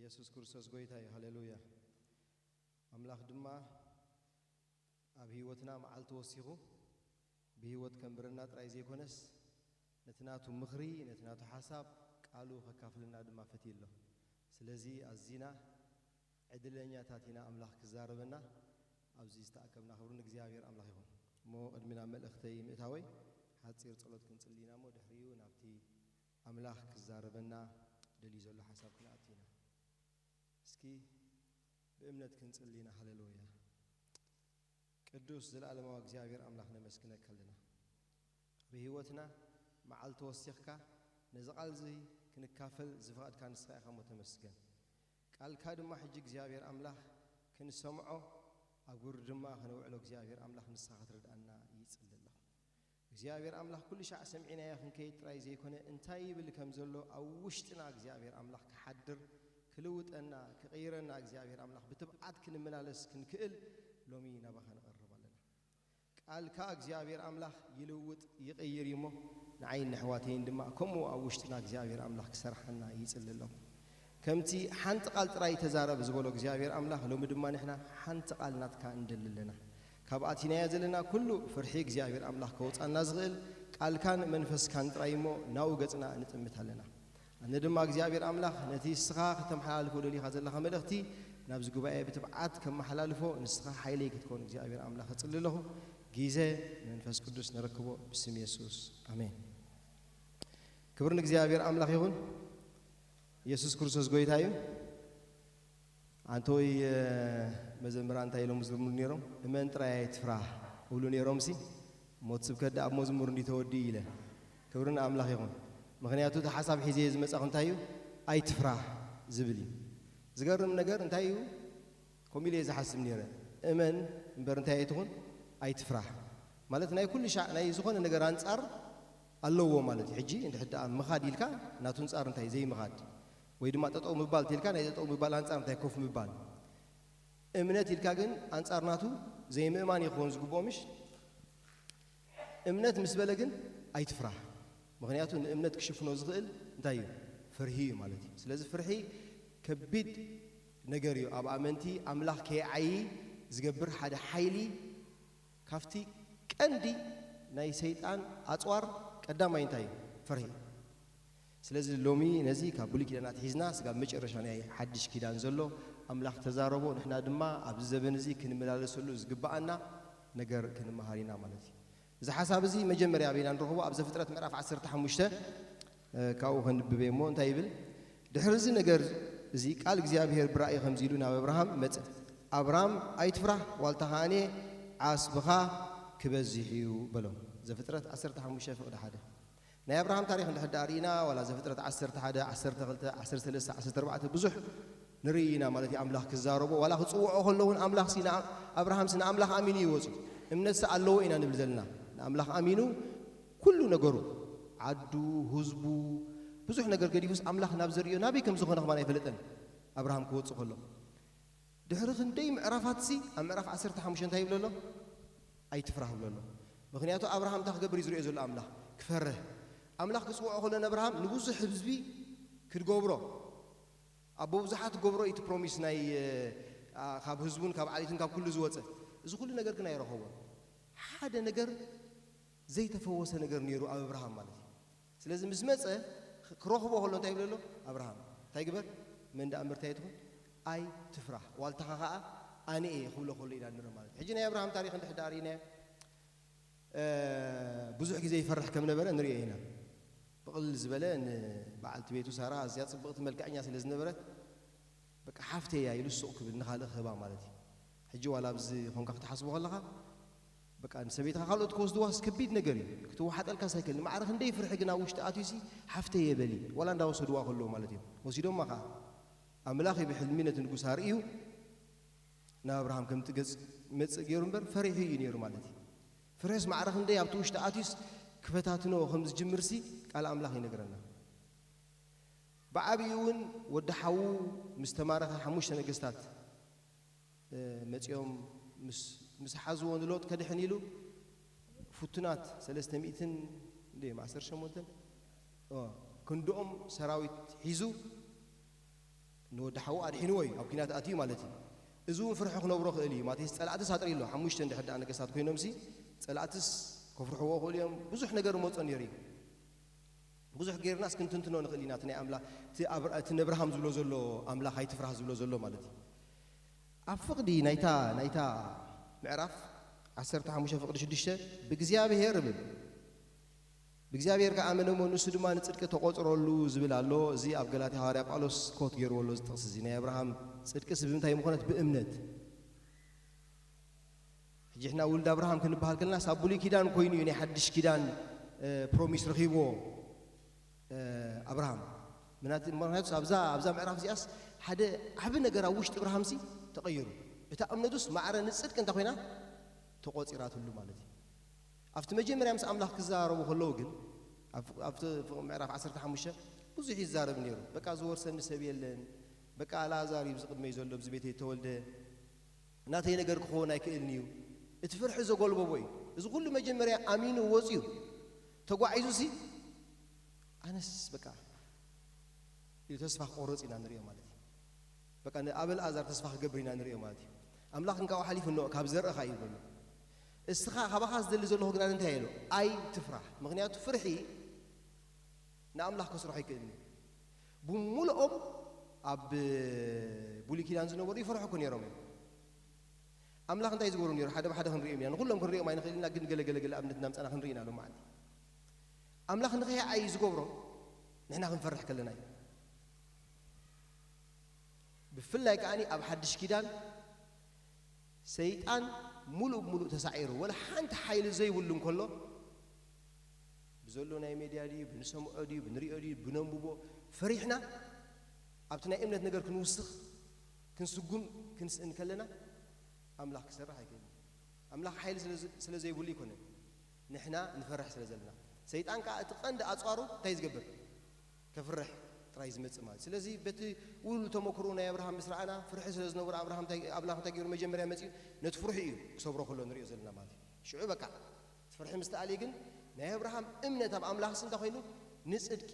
የሱስ ክርስቶስ ጎይታ እዩ። ሃሌሉያ። ኣምላኽ ድማ ኣብ ህይወትና መዓልቲ ወሲኹ ብህይወት ከንብረና ጥራይ ዘይኮነስ፣ ነቲ ናቱ ምኽሪ፣ ነቲ ናቱ ሓሳብ ቃሉ ከካፍልና ድማ ፈትዩ ኣሎ። ስለዚ ኣዚና ዕድለኛታት ኢና ኣምላኽ ክዛረበና ኣብዚ ዝተኣከብና። ክብሪ ንእግዚኣብሔር ኣምላኽ ይኹን። እሞ ቅድሚ ናብ መልእኽተይ ምእታወይ ሓጺር ጸሎት ክንጽሊ ኢና እሞ ድሕሪኡ ናብቲ ኣምላኽ ክዛረበና ደልዩ ዘሎ ሓሳብ ክንኣቱ ኢና። እስኪ ብእምነት ክንጽሊ ኢና። ሃሌሉያ። ቅዱስ ዘለኣለማዊ እግዚኣብሔር ኣምላኽ ነመስግነካ ኣለና። ብህይወትና መዓልቲ ወሲኽካ ነዚ ቃል እዚ ክንካፈል ዝፈቐድካ ንስኻ ኢኻ እሞ ተመስገን። ቃልካ ድማ ሕጂ እግዚኣብሔር ኣምላኽ ክንሰምዖ ኣብ ግብሪ ድማ ከነውዕሎ እግዚኣብሔር ኣምላኽ ንስኻ ክትረድኣና ይጽሊ ኣለኹ። እግዚኣብሔር ኣምላኽ ኩሉ ሻዕ ሰሚዕናዮ ክንከይድ ጥራይ ዘይኮነ እንታይ ይብል ከም ዘሎ ኣብ ውሽጥና እግዚኣብሔር ኣምላኽ ክሓድር ክልውጠና ክቕይረና እግዚኣብሔር ኣምላኽ ብትብዓት ክንመላለስ ክንክእል ሎሚ ናባኻ ንቐርብ ኣለና። ቃልካ እግዚኣብሔር ኣምላኽ ይልውጥ ይቕይር እዩ እሞ ንዓይን ነሕዋተይን ድማ ከምኡ ኣብ ውሽጥና እግዚኣብሔር ኣምላኽ ክሰርሓና ይጽሊ ኣለኹ። ከምቲ ሓንቲ ቃል ጥራይ ተዛረብ ዝበሎ እግዚኣብሔር ኣምላኽ ሎሚ ድማ ንሕና ሓንቲ ቃል ናትካ እንደሊ ኣለና። ካብ ኣቲናዮ ዘለና ኩሉ ፍርሒ እግዚኣብሔር ኣምላኽ ከውጻና ዝኽእል ቃልካን መንፈስካን ጥራይ እሞ ናብኡ ገጽና ንጥምት ኣለና። ኣነ ድማ እግዚኣብሔር ኣምላኽ ነቲ ንስኻ ከተመሓላልፎ ደሊኻ ዘለኻ መልእኽቲ ናብዚ ጉባኤ ብትብዓት ከመሓላልፎ ንስኻ ሓይለይ ክትከውን እግዚኣብሔር ኣምላኽ እጽሊ ኣለኹ። ግዜ መንፈስ ቅዱስ ንረክቦ ብስም የሱስ ኣሜን። ክብሪ ንእግዚኣብሔር ኣምላኽ ይኹን። የሱስ ክርስቶስ ጎይታ እዩ። ኣንቶይ መዘምራን እንታይ ኢሎም ዝዝምሩ ነይሮም? እመን ጥራይ ኣይትፍራህ እብሉ ነይሮም ሲ ሞት ስብከት ደኣ ብ መዝሙር እንዲ ተወዲኡ ኢለ። ክብሪ ንኣምላኽ ይኹን። ምኽንያቱ እቲ ሓሳብ ሒዘ ዝመጻኹ እንታይ እዩ? ኣይትፍራህ ዝብል እዩ። ዝገርም ነገር እንታይ እዩ? ከምኡ ኢለ እየ ዝሓስብ ነይረ። እመን እምበር እንታይ ኣይትኹን? ኣይትፍራህ። ማለት ናይ ኩሉ ሻዕ ናይ ዝኾነ ነገር ኣንጻር ኣለዎ ማለት እዩ። ሕጂ እንድሕር ደኣ ምኻድ ኢልካ ናቱ ኣንጻር እንታይ ዘይምኻድ ወይ ድማ ጠጠው ምባል ተልካ ናይ ጠጠው ምባል ኣንጻር እንታይ ኮፍ ምባል። እምነት ኢልካ ግን ኣንጻር ናቱ ዘይምእማን እዩ ክኸውን ዝግብኦ ምሽ? እምነት ምስ በለ ግን ኣይትፍራህ። ምኽንያቱ ንእምነት ክሽፍኖ ዝኽእል እንታይ እዩ? ፍርሂ እዩ ማለት እዩ። ስለዚ ፍርሒ ከቢድ ነገር እዩ። ኣብ ኣመንቲ ኣምላኽ ከይዓዪ ዝገብር ሓደ ሓይሊ ካብቲ ቀንዲ ናይ ሰይጣን ኣጽዋር ቀዳማይ እንታይ እዩ? ፍርሂ። ስለዚ ሎሚ ነዚ ካብ ብሉይ ኪዳን ኣትሒዝና ስጋብ መጨረሻ ናይ ሓድሽ ኪዳን ዘሎ ኣምላኽ ተዛረቦ፣ ንሕና ድማ ኣብዚ ዘበን እዚ ክንመላለሰሉ ዝግብኣና ነገር ክንመሃር ኢና ማለት እዩ። እዚ ሓሳብ እዚ መጀመርያ ኣበይና ንረኽቦ? ኣብ ዘፍጥረት ምዕራፍ ዓሰርተ ሓሙሽተ፣ እ፣ ካብኡ ከንብብ እየ እሞ እንታይ ይብል? ድሕሪ እዚ ነገር እዚ ቃል እግዚኣብሔር ብራእይ ከምዚ ኢሉ ናብ ኣብርሃም መጸ። ኣብርሃም ኣይትፍራህ፣ ዋልታ ከኣኔ ዓስብኻ ክበዝሕ እዩ በሎ። ዘፍጥረት ዓሰርተ ሓሙሽተ ፍቕዲ ሓደ። ናይ ኣብርሃም ታሪኽ እንድሕር ደኣ ርኢና፣ ዋላ ዘፍጥረት ዓሰርተ ሓደ፣ ዓሰርተ ክልተ፣ ዓሰርተ ሰለስተ፣ ዓሰርተ ኣርባዕተ ብዙሕ ንርኢ ኢና ማለት እዩ። ኣምላኽ ክዛረቦ፣ ዋላ ክጽውዖ ከሎ እውን ኣምላኽ ሲ ንኣ-፣ ኣብርሃም ሲ ንኣምላኽ ኣሚኑ እዩ ወጺኡ። እምነት ሲ ኣለዎ ኢና ንብል ዘለና። ንኣምላኽ ኣሚኑ ኩሉ ነገሩ፣ ዓዱ፣ ህዝቡ፣ ብዙሕ ነገር ገዲፉስ ኣምላኽ ናብ ዘርእዮ ናበይ ከም ዝኾነ ከማን ኣይፈለጠን ኣብርሃም ክወጽእ ከሎ። ድሕሪ ክንደይ ምዕራፋት ሲ ኣብ ምዕራፍ ዓሰርተ ሓሙሽተ እንታይ ይብሎ ኣሎ? ኣይትፍራህ ይብሎ ኣሎ። ምኽንያቱ ኣብርሃም እንታይ ክገብር እዩ ዝርእዮ ዘሎ ኣምላኽ? ክፈርህ። ኣምላኽ ክጽውዖ ከሎ ንኣብርሃም ንብዙሕ ህዝቢ ክትገብሮ፣ ኣብ ብዙሓት ክገብሮ እዩ እቲ ፕሮሚስ ናይ፣ እ፣ ኣ፣ ካብ ህዝቡን ካብ ዓሌቱን ካብ ኩሉ ዝወጸ። እዚ ኩሉ ነገር ግን ኣይረኸቦን። ሓደ ነገር ዘይተፈወሰ ነገር ነይሩ ኣብ ኣብርሃም ማለት እዩ። ስለዚ ምስ መጸ ክረኽቦ ከሎ እንታይ ይብሎ ኣሎ? ኣብርሃም እንታይ ግበር? መን ደኣ ምርታይ ትኹን? ኣይትፍራህ፣ ዋልታኻ ኸኣ ኣነ እየ ክብሎ ከሎ ኢና ንርኢ ማለት እዩ። ሕጂ ናይ ኣብርሃም ታሪኽ እንድሕር ደኣ ርኢናዮ፣ እ፣ ብዙሕ ግዜ ይፈርሕ ከም ነበረ ንሪኦ ኢና። ብቕልል ዝበለ ንበዓልቲ ቤቱ ሳራ ኣዝያ ጽብቕቲ መልክዐኛ ስለ ዝነበረት፣ በቃ ሓፍተይ እያ ኢሉ ሱቕ ክብል ንኻልእ ክህባ ማለት እዩ። ሕጂ ዋላ ኣብዚ ኾንካ ክትሓስቦ ከለኻ፣ በቃ ንሰበይትኻ ካልኦት ክወስድዋስ ከቢድ ነገር እዩ። ክትወሓጠልካስ ኣይክእል። ንማዕረ ክንደይ ፍርሒ ግን ኣብ ውሽጢ ኣትዩሲ ሓፍተይ እየ በሊ። ዋላ እንዳወሰድዋ ከለዉ ማለት እዩ። ወሲዶማ ኸኣ። ኣምላኽ እዩ ብሕልሚ ነቲ ንጉስ ኣርእዩ፣ ናብ ኣብርሃም ከምቲ ገጽ መጽእ ገይሩ እምበር ፈሪሑ እዩ ነይሩ ማለት እዩ። ፍርሕስ ማዕረ ክንደይ ኣብቲ ውሽጢ ኣትዩስ ክፈታትኖ ከም ዝጅምርሲ ቃል ኣምላኽ ይነግረና። ብዓቢኡ እውን ወዲ ሓዉ ምስ ተማረኸ ሓሙሽተ ነገስታት፣ እ፣ መጺኦም ምስ፣ ምስ ሓዝዎ ንሎጥ ከድሕን ኢሉ ፍቱናት ሰለስተ ሚእትን እንደ ዓሰርተ ሸሞንተን፣ ኦ፣ ክንድኦም ሰራዊት ሒዙ ንወዲ ሓዉ ኣድሒንዎ እዩ፣ ኣብ ኲናት ኣትዩ ማለት እዩ። እዚ እውን ፍርሒ ክነብሮ ክእል እዩ። ማቴስ ጸላእትስ ኣጥሪ ኣሎ፣ ሓሙሽተ እንድሕር ደኣ ነገስታት ኮይኖምሲ፣ ጸላእትስ ከፍርሕዎ ክእሉ እዮም። ብዙሕ ነገር መጾ ነይሩ እዩ። ብዙሕ ጌርናስ ክንትንትኖ ንኽእል ኢና። እቲ ናይ ኣምላ-፣ እቲ ኣብር-፣ እቲ ነብርሃም ዝብሎ ዘሎ ኣምላኽ ኣይትፍራህ ዝብሎ ዘሎ ማለት እዩ። ኣብ ፍቕዲ ናይታ፣ ናይታ ምዕራፍ ዓሰርተ ሓሙሽተ ፍቕዲ ሽዱሽተ ብእግዚኣብሔር እብል። ብእግዚኣብሔር ከኣመነ እሞ ንሱ ድማ ንጽድቂ ተቖጽረሉ ዝብል ኣሎ። እዚ ኣብ ገላትያ ሃዋርያ ጳውሎስ ኮት ገይርዎ ኣሎ እዚ ጥቕሲ እዚ። ናይ ኣብርሃም ጽድቅስ ብምንታይ ምኾነት? ብእምነት። ሕጂ ሕና ውልድ ኣብርሃም ክንበሃል ከለና ሳብ ብሉይ ኪዳን ኮይኑ እዩ ናይ ሓድሽ ኪዳን፣ እ፣ ፕሮሚስ ረኺብዎ፣ እ፣ ኣብርሃም። ምናት-፣ ምኽንያቱስ ኣብዛ፣ ኣብዛ ምዕራፍ እዚኣስ ሓደ ዓቢ ነገር ኣብ ውሽጢ ኣብርሃምሲ ተቐይሩ። እታ እምነቱስ ማዕረ ንጽድቂ እንተ ኮይና ተቖጺራትሉ ማለት እዩ። ኣብቲ መጀመርያ ምስ ኣምላኽ ክዘራረቡ ከለዉ ግን፣ ኣብ፣ ኣብቲ ምዕራፍ ዓሰርተ ሓሙሽተ ብዙሕ ይዛረብ ነይሩ። በቃ ዝወርሰኒ ሰብ የለን፣ በቃ ኣልኣዛር እዩ ኣብዚ ቅድመይ ዘሎ፣ ኣብዚ ቤተይ እተወልደ፣ ናተይ ነገር ክኸውን ኣይክእልን እዩ። እቲ ፍርሒ ዘጎልበቦ እዩ። እዚ ኩሉ መጀመርያ ኣሚኑ ወጺኡ ተጓዒዙሲ፣ ኣነስ በቃ ኢሉ ተስፋ ክቆርጽ ኢና ንሪኦ ማለት እዩ። በቃ ንኣብ ኣልኣዛር ተስፋ ክገብር ኢና ንሪኦ ማለት እዩ። ኣምላኽ እንካው ሓሊፉ ኖ ካብ ዘርእኻ እዩ በሎ። እስኻ ካባኻ ዝደሊ ዘለኹ ግና እንታይ ኢሉ? ኣይትፍራህ። ምኽንያቱ ፍርሒ ንኣምላኽ ከስርሖ ኣይክእልን እዩ። ብምሉኦም ኣብ ብሉይ ኪዳን ዝነበሩ ይፈርሑ እኮ ነይሮም እዮም። ኣምላኽ እንታይ ዝገብሩ ነይሩ? ሓደ ብሓደ ክንሪኦም ኢና። ንኹሎም ክንሪኦም ኣይንኽእል ኢና፣ ግን ገለ ገለ ገለ ኣብነት እናምጻና ክንርኢ ኢና ሎም መዓልቲ። ኣምላኽ ንኸይኣይ ዝገብሮ ንሕና ክንፈርሕ ከለና እዩ። ብፍላይ ከኣኒ ኣብ ሓድሽ ኪዳን ሰይጣን ሙሉእ ብሙሉእ ተሳዒሩ፣ ወላ ሓንቲ ሓይሊ ዘይብሉ እንከሎ፣ ብዘሎ ናይ ሜድያ ድዩ፣ ብንሰምዖ ድዩ፣ ብንሪኦ ድዩ፣ ብነንብቦ ፈሪሕና ኣብቲ ናይ እምነት ነገር ክንውስኽ፣ ክንስጉም፣ ክንስእን ከለና ኣምላኽ ክሰርሕ ኣይክእልን። ኣምላኽ ሓይሊ ስለ፣ ስለ ዘይብሉ ኣይኮነን፣ ንሕና ንፈርሕ ስለ ዘለና። ሰይጣን ከኣ እቲ ቀንዲ ኣጽዋሩ እንታይ ዝገብር? ከፍርሕ ጥራይ ዝመጽእ ማለት። ስለዚ በቲ ውሉድ ተመክሮ ናይ ኣብርሃም ምስ ረኣና፣ ፍርሒ ስለ ዝነበሮ ኣብርሃም እንታይ፣ ኣምላኽ እንታይ ገይሩ? መጀመርያ መጺኡ ነቲ ፍርሒ እዩ ክሰብሮ ከሎ ንሪኦ ዘለና ማለት እዩ። ሽዑ በቃ እቲ ፍርሒ ምስ ተኣልየ ግን ናይ ኣብርሃም እምነት ኣብ ኣምላኽስ እንታይ ኮይኑ? ንጽድቂ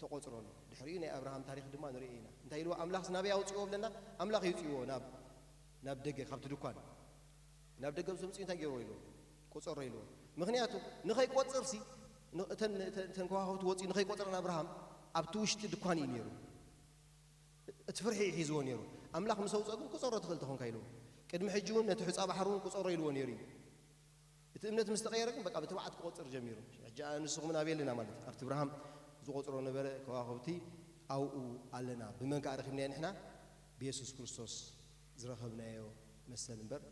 ተቖጽረሉ። ድሕሪኡ ናይ ኣብርሃም ታሪኽ ድማ ንሪኦ ኢና። እንታይ ኢልዎ? ኣምላኽስ ናበይ ኣውጽእዎ ብለና? ኣምላኽ የውጽእዎ ናብ፣ ናብ ደገ ካብቲ ድኳን። ናብ ደገ ምስ ኣምጽኡ እንታይ ገይርዎ ኢልዎ? ቁጸሮ ኢልዎ። ምኽንያቱ ንኸይቆጽርሲ፣ ን-፣ እተን፣ እተን፣ እተን ከዋኽብቲ ወጺኡ ንኸይቆጽረን ኣብርሃም ኣብቲ ውሽጢ ድኳን እዩ ነይሩ። እቲ ፍርሒ እዩ ሒዝዎ ነይሩ። ኣምላኽ ምስ ኣውጽኦ ግን ቁጸሮ ትኽእል ተኾንካ ኢልዎ። ቅድሚ ሕጂ እውን ነቲ ሑጻ ባሕሪ እውን ቁጸሮ ኢልዎ ነይሩ እዩ። እቲ እምነት ምስ ተቐየረ ግን በቃ ብትብዓት ክቆጽር ጀሚሩ። ሕጂ ንስኹም ኣበይ ኣለና ማለት እዩ። ኣብቲ ኣብርሃም ዝቆጽሮ ነበረ ከዋኽብቲ ኣብኡ ኣለና። ብመን ከኣ ረኺብናዮ ንሕና? ብየሱስ ክርስቶስ ዝረኸብናዮ መሰል እምበር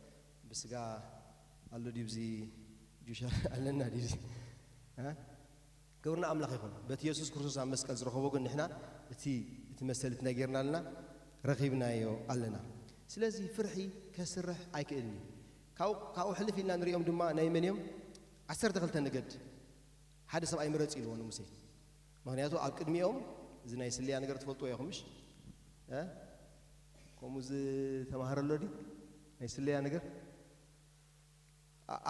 ብስጋ ኣሎ ድዩ ብዚ ጁሻ ኣለና ድዩ እዚ? እ? ክብሪ ንኣምላኽ ይኹን። በቲ የሱስ ክርስቶስ ኣብ መስቀል ዝረኸቦ ግን ንሕና እቲ፣ እቲ መሰል እቲ ናይ ጌርና ኣለና፣ ረኺብናዮ ኣለና። ስለዚ ፍርሒ ከስርሕ ኣይክእልን እዩ። ካብኡ፣ ካብኡ ሕልፍ ኢልና ንሪኦም ድማ ናይ መን እዮም? ዓሰርተ ክልተ ነገድ ሓደ ሰብኣይ ምረጽ ኢልዎ ንሙሴ። ምኽንያቱ ኣብ ቅድሚኦም እዚ ናይ ስለያ ነገር ትፈልጥዎ ኢኹም ምሽ? እ? ከምኡ ዝተማህረ ኣሎ ድዩ? ናይ ስለያ ነገር?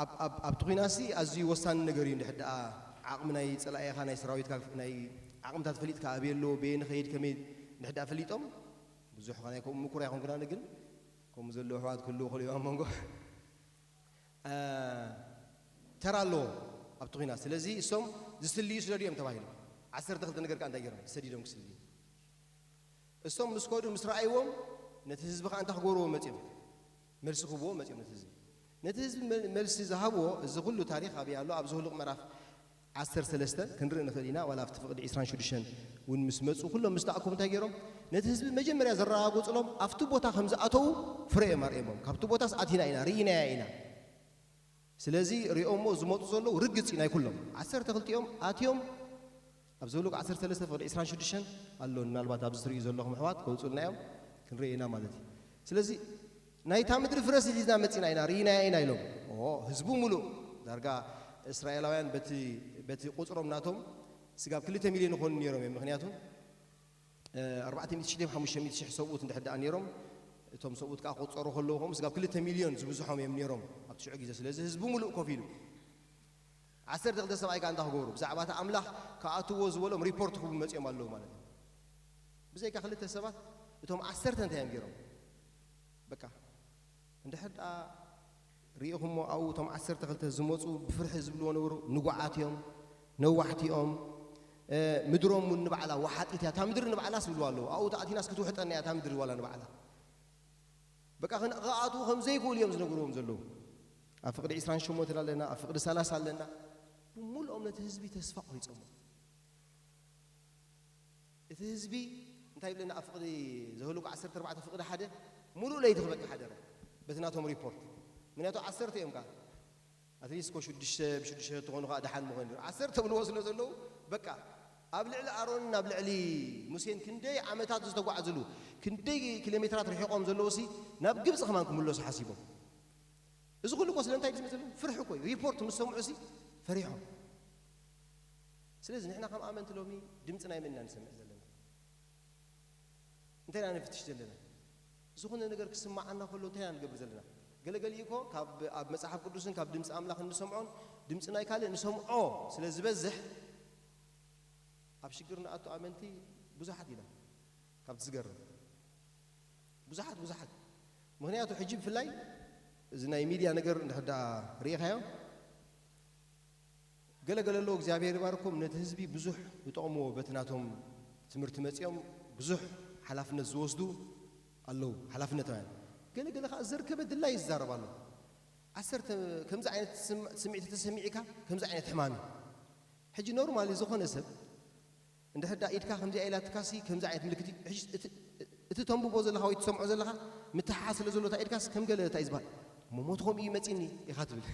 ኣብ፣ ኣብ፣ ኣብቲ ኲናትሲ ኣዝዩ ወሳኒ ነገር እዩ። እንድሕር ደኣ ዓቕሚ ናይ ጸላኢኻ፣ ናይ ሰራዊትካ፣ ናይ ዓቕምታት ፈሊጥካ፣ ኣበይ ኣሎ፣ በየን ኸይድ፣ ከመይ እንድሕር ደኣ ፈሊጦም፣ ብዙሕ ኸ ናይ ከምኡ ምኩር ኣይኮንኩን ኣነ፣ ግን ከምኡ ዘለዉ ኣሕዋት ክህልዉ ይኽእሉ እዮም ኣብ መንጎ። እ፣ ተራ ኣለዎ ኣብቲ ኲናት። ስለዚ እሶም ዝስልዩ ስደዱ እዮም ተባሂሎም። ዓሰርተ ክልተ ነገር ከኣ እንታይ ገይሮም? ተሰዲዶም ክስልዩ። እሶም ምስ ከዱ ምስ ረኣይዎም ነቲ ህዝቢ ከኣ እንታይ ክገብርዎ መጺኦም? መልሲ ክህብዎ መጺኦም ነቲ ህዝቢ። ነቲ ህዝቢ መ-፣ መልሲ ዝሃብዎ እዚ ኩሉ ታሪኽ ኣበይ ኣሎ? ኣብ ዘሁልቕ ምዕራፍ ዓሰርተ ሰለስተ ክንርኢ ንኽእል ኢና። ዋላ ኣብቲ ፍቕዲ ዕስራን ሽዱሽተን እውን ምስ መጹ ኩሎም ምስ ተኣከቡ እንታይ ገይሮም? ነቲ ህዝቢ መጀመርያ ዘረጋግጹሎም ኣብቲ ቦታ ከም ዝኣተዉ ፍረ እዮም ኣርእዮሞም። ካብቲ ቦታስ ኣቲና ኢና፣ ርኢናያ ኢና። ስለዚ ሪኦሞ ዝመጹ ዘለዉ ርግጽ እዩ ናይ ኩሎም። ዓሰርተ ክልቲኦም ኣትዮም ኣብ ዘብሉክ ዓሰርተ ሰለስተ ፍቕዲ ዕስራን ሽዱሽተን ኣሎ። ምናልባት ኣብዚ ትርእዩ ዘለኹም ኣሕዋት ከውጽኡልና እዮም፣ ክንርኢ ኢና ማለት እዩ። ስለዚ ናይታ ምድሪ ፍረሲ ሒዝና መጺና ኢና፣ ርኢናያ ኢና ኢሎም። ኦ፣ ህዝቡ ሙሉእ ዳርጋ እስራኤላውያን በቲ፣ በቲ ቁጽሮም ናቶም ስጋብ ክልተ ሚልዮን ይኾኑ ነይሮም እዮም። ምኽንያቱ እ፣ ኣርባዕተ ሚእቲ ሽሕ ሓሙሽተ ሚእቲ ሽሕ ሰብኡት እንድሕር ደኣ ነይሮም፣ እቶም ሰብኡት ከኣ ክቑጸሩ ከለዉ፣ ከምኡ ስጋብ ክልተ ሚልዮን ዝብዝሖም እዮም ነይሮም፣ ኣብቲ ሽዑ ግዜ። ስለዚ ህዝቢ ሙሉእ ኮፍ ኢሉ፣ ዓሰርተ ክልተ ሰብኣይ ከኣ እንታይ ክገብሩ? ብዛዕባ እቲ ኣምላኽ ክኣትዎ ዝበሎም ሪፖርት ክህቡ መጺኦም ኣለዉ ማለት እዩ። ብዘይካ ክልተ ሰባት፣ እቶም ዓሰርተ እንታይ እዮም ገይሮም? በቃ እንድሕር ደኣ ርኢኹሞ ኣብኡ እቶም ዓሰርተ ክልተ ዝመፁ ብፍርሒ ዝብልዎ ነበሩ። ንጉዓት እዮም፣ ነዋሕቲ እዮም። ምድሮም እውን ንባዕላ ወሓጢት እያ፣ እታ ምድሪ ንባዕላስ ይብልዋ ኣለዉ። ኣብኡ ተኣቲናስ ክትውሕጠና እያ እታ ምድሪ ዋላ ንባዕላ። በቃ ክኣትዉ ከም ዘይክእሉ እዮም ዝነግርዎም ዘለዉ። ኣብ ፍቕዲ ዕስራን ሸሞንተን ኣለና፣ ኣብ ፍቕዲ ሰላሳ ኣለና። ብምሉኦም ነቲ ህዝቢ ተስፋ ቆሪጾሞ። እቲ ህዝቢ እንታይ ይብለና? ኣብ ፍቕዲ ዘህልቁ ዓሰርተ ኣርባዕተ ፍቕዲ ሓደ ሙሉእ ለይቲ ክበቅዕ ሓደረ፣ በቲ ናቶም ሪፖርት። ምክንያቱ ዓሰርተ እዮም ከዓ። ኣትሊስት ኮ ሽዱሽተ ብሽዱሽተ ትኾኑ ከዓ ደሓን ምኾን ነይሩ። ዓሰርተ ብልዎ ስለ ዘለዉ በቃ ኣብ ልዕሊ ኣሮንን ኣብ ልዕሊ ሙሴን ክንደይ ዓመታት ዝተጓዕዝሉ፣ ክንደይ ኪሎ ሜትራት ርሒቖም ዘለዉ ሲ ናብ ግብፂ ከማን ክምለሱ ሓሲቦም። እዚ ኩሉ እኮ ስለምንታይ ድዩ ዝመፅእ ዘሎ? ፍርሒ እኮ እዩ። ሪፖርት ምስ ሰምዑ ሲ ፈሪሖም። ስለዚ ንሕና ከም ኣመንቲ ሎሚ ድምፂ ናይ መን ኢና ንሰምዕ ዘለና? እንታይ ኢና ንፍትሽ ዘለና? ዝኾነ ነገር ክስማዓና ከሎ እንታይ ኢና ንገብር ዘለና? ገለገሊኡ እኮ ካብ ኣብ መጽሓፍ ቅዱስን ካብ ድምፂ ኣምላኽ እንሰምዖን ድምፂ ናይ ካልእ ንሰምዖ ስለ ዝበዝሕ ኣብ ሽግር ንኣቱ ኣመንቲ ብዙሓት ኢና። ካብቲ ዝገርም ብዙሓት ብዙሓት። ምክንያቱ ሕጂ ብፍላይ እዚ ናይ ሚድያ ነገር እንድሕር ደኣ ርኢኻዮ፣ ገለ ገለ ኣለዉ እግዚኣብሔር ይባርኮም ነቲ ህዝቢ ብዙሕ ዝጠቕምዎ በቲ ናቶም ትምህርቲ መፂኦም ብዙሕ ሓላፍነት ዝወስዱ ኣለዉ፣ ሓላፍነታውያን። ገለ ገለ ከዓ ዘርከበ ድላይ ይዛረብ ኣሎ። ዓሰርተ ከምዚ ዓይነት ስም- ስምዒት ተሰሚዕካ ከምዚ ዓይነት ሕማም እዩ። ሕጂ ኖርማሊ ዝኾነ ሰብ እንድሕር ዳ ኢድካ ከምዚኣ ኢላትካሲ ከምዚ ዓይነት ምልክት እዩ። ሕጂ እቲ- እቲ ተንብቦ ዘለኻ ወይ ትሰምዖ ዘለኻ ምትሓሓዝ ስለ ዘሎ እታ ኢድካስ ከም ገለ እንታይ እዩ ዝበሃል? ሞት ከምኡ እዩ መፂኒ ኢኻ ትብል።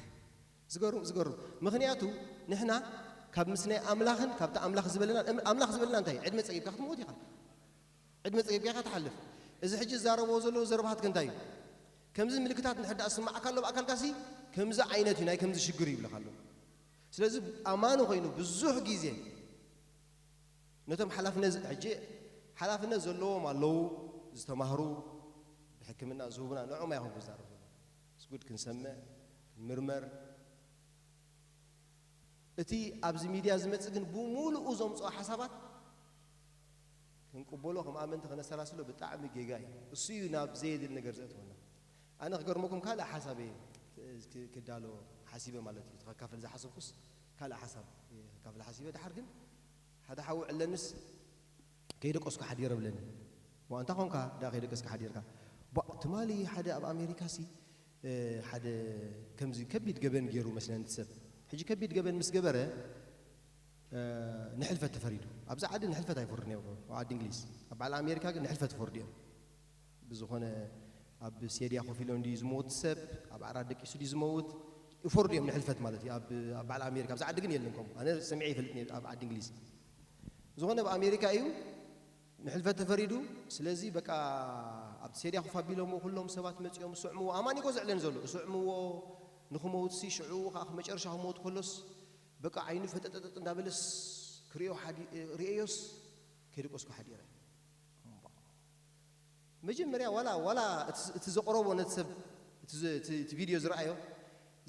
ዝገርም ዝገርም። ምክንያቱ ንሕና ካብ ምስ ናይ ኣምላኽን ካብቲ ኣምላኽ ዝበለና እም- ኣምላኽ ዝበለና እንታይ እዩ? ዕድመ ፀጊብካ ክትሞት ኢኻ። ዕድመ ፀጊብካ ኢኻ ትሓልፍ። እዚ ሕጂ ዝዛረብዎ ዘለዉ ዘረባትክ እንታይ እዩ? ከምዚ ምልክታት እንድሕር ዳ ዝስማዓካ ኣሎ ብኣካልካሲ ከምዚ ዓይነት እዩ፣ ናይ ከምዚ ሽግር እዩ ይብለካ ኣሎ። ስለዚ ኣማኒ ኮይኑ ብዙሕ ግዜ ነቶም ሓላፍነት ሕጂ ሓላፍነት ዘለዎም ኣለዉ ዝተማህሩ ብሕክምና ዝህቡና ንዕኦም ኣይኮንኩ ዝዛረብ ዘሎ ስጉድ ክንሰምዕ ክንምርመር እቲ ኣብዚ ሚድያ ዝመፅእ ግን ብምሉኡ ዘምፅኦ ሓሳባት ክንቅበሎ ከም ኣመንቲ ከነሰላስሎ ብጣዕሚ ጌጋ እዩ። እሱ እዩ ናብ ዘየድል ነገር ዘእትወና። ኣነ ክገርመኩም ካልእ ሓሳብ እየ ክዳሎ ሓሲበ ማለት እዩ። ከካፍል ዝሓሰብኩስ ካልእ ሓሳብ እየ ከካፍል ሓሲበ። ድሓር ግን ሓደ ሓዊ ዕለንስ ከይደቀስኩ ሓዲረ ብለኒ። ዋ እንታ ኾንካ ዳ ከይደቀስካ ሓዲርካ። ቧ ትማሊ ሓደ ኣብ ኣሜሪካ ሲ ሓደ ከምዚ ከቢድ ገበን ገይሩ መስለኒ እቲ ሰብ። ሕጂ ከቢድ ገበን ምስ ገበረ ንሕልፈት ተፈሪዱ። ኣብዚ ዓዲ ንሕልፈት ኣይፈርድን እዮም ኣብ ዓዲ እንግሊዝ። ኣብ በዓል ኣሜሪካ ግን ንሕልፈት ይፈርዱ እዮም። ብዝኾነ ኣብ ሴድያ ኮፍ ኢሎም ድዩ ዝመውት ሰብ ኣብ ዓራት ደቂሱ ድዩ ዝመውት ይፈርዱ እዮም ንሕልፈት ማለት እዩ። ኣብ ኣብ በዓል ኣሜሪካ ኣብዚ ዓዲ ግን የለን ከምኡ ኣነ ሰሚዐ ይፈልጥ ነይሩ ኣብ ዓዲ እንግሊዝ። ዝኾነ ኣብ ኣሜሪካ እዩ ንሕልፈት ተፈሪዱ። ስለዚ በቃ ኣብቲ ሴድያ ኮፍ ኣቢሎምዎ ኩሎም ሰባት መፂኦም ስዕምዎ ኣማን ይጎዝዕለን ዘሎ ስዕምዎ ንክመውት ሲ ሽዑ ከዓ መጨረሻ ክመውት ከሎስ በቃ ዓይኑ ፈጠጠጠጥ እንዳበለስ ክሪኦ ሓዲ- ርእዮስ ከይደቀስኩ ሓዲረ። መጀመርያ ዋላ ዋላ እቲ ዘቕረቦ ነቲ ሰብ እቲ ቪድዮ ዝረኣዮ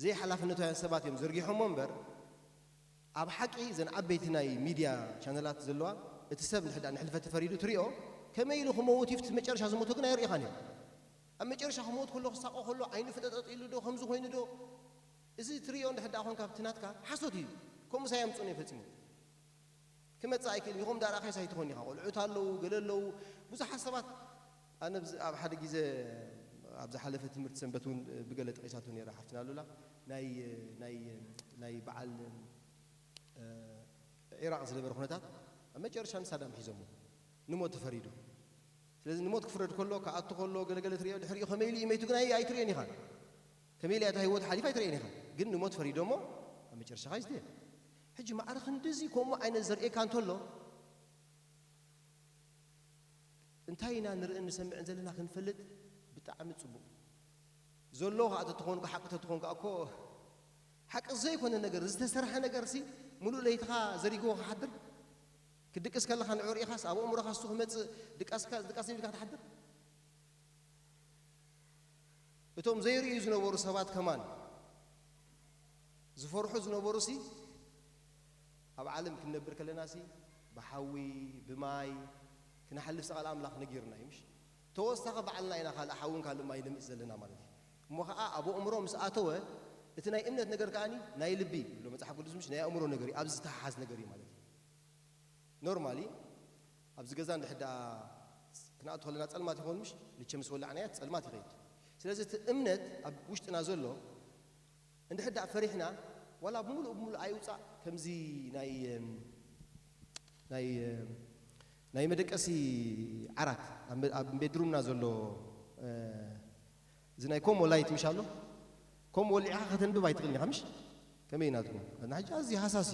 ዘይሓላፍነታውያን ሰባት እዮም ዘርጊሖሞ እምበር ኣብ ሓቂ እዘን ዓበይቲ ናይ ሚድያ ቻነላት ዘለዋ እቲ ሰብ ንሕዳ ንሕልፈት ተፈሪዱ ትሪኦ ከመይ ኢሉ ክመውት እዩ መጨረሻ ዝሞቶ ግን ኣይርኢኻን እዮም ኣብ መጨረሻ ክመውት ከሎ ክሳቆ ከሎ ዓይኑ ፍጠጠጥ ኢሉ ዶ ከምዚ ኮይኑ ዶ እዚ ትሪኦ እንድሕዳ ኮንካ ብቲ ናትካ ሓሶት እዩ ከምኡ ሳይ ኣምፅኡን እዩ ፈፂሙ ክመፅእ ኣይክእል ኢኹም ዳርኣኻይስ ኣይትኾን ኢኻ ቆልዑት ኣለዉ ገለ ኣለዉ ብዙሓት ሰባት ኣነ ኣብ ሓደ ግዜ ኣብ ዝሓለፈ ትምህርቲ ሰንበት እውን ብገለ ጠቂሳቶ ነራ ሓፍትና ኣሉላ ናይ ናይ ናይ በዓል ዒራቕ ዝነበረ ኩነታት ኣብ መጨረሻ ንሳዳም ሒዞሞ ንሞት ተፈሪዱ ስለዚ ንሞት ክፍረድ ከሎ ክኣቱ ከሎ ገለገለ ትሪኦ ድሕሪኡ ከመይ ኢሉ እዩ መይቱ ግን ኣይትሪኦን ኢኻ ከመይ ኢላ እታ ህይወት ሓሊፋ ኣይትርእየን ኢኻ ግን ንሞት ፈሪዶሞ ኣብ መጨረሻኻ ይዝድየ ሕጂ ማዕረ ክንድዚ ከምኡ ዓይነት ዘርእየካ እንተሎ እንታይ ኢና ንርእን ንሰምዕን ዘለና ክንፈልጥ ብጣዕሚ ፅቡቅ ዘሎ ከዓ ተትኾኑ ሓቂ ተትኾን ከዓ እኮ ሓቂ ዘይኮነ ነገር ዝተሰርሐ ነገር ሲ ሙሉእ ለይትኻ ዘሪግዎ ክሓድር ክድቅስ ከለኻ ንዑ ርኢኻስ ኣብ ኣእምሮኻ እሱ ክመፅእ ድቃስካ ድቃስ ዘይብልካ ትሓድር እቶም ዘይርእዩ ዝነበሩ ሰባት ከማን ዝፈርሑ ዝነበሩ ሲ ኣብ ዓለም ክንነብር ከለና ሲ ብሓዊ ብማይ ክነሓልፍ ቃል ኣምላኽ ነጊርና እዩ ምሽ ተወሳኺ ባዕልና ኢና ካልእ ሓውን ካልእ ማይ ንምፅ ዘለና ማለት እዩ። እሞ ኸዓ ኣብ ኣእምሮ ምስ ኣተወ፣ እቲ ናይ እምነት ነገር ከዓኒ ናይ ልቢ ይብሎ መጽሓፍ ቅዱስ፣ ምሽ ናይ ኣእምሮ ነገር እዩ፣ ኣብዚ ዝተሓሓዝ ነገር እዩ ማለት እዩ። ኖርማሊ ኣብዚ ገዛ እንድሕር ደኣ ክንኣቱ ከለና ጸልማት ይኸውን፣ ምሽ ልቸ ምስ ወላዕናያ ጸልማት ይኸይድ። ስለዚ እቲ እምነት ኣብ ውሽጥና ዘሎ እንድሕር ደኣ ፈሪሕና፣ ዋላ ብምሉእ ብምሉእ ኣይውጻእ፣ ከምዚ ናይ፣ ናይ፣ ናይ መደቀሲ ዓራት ኣብ መ-፣ ኣብ ቤድሩምና ዘሎ፣ እ፣ እዚ ናይ ኮሞ ላይት ምሽ ኣሎ፣ ኮሞ ወሊዕኻ ከተንብብ ኣይትኽእልን ኢኻ ምሽ? ከመይ ናትኩም? እና ሕጂ ኣዝዩ ሃሳሲ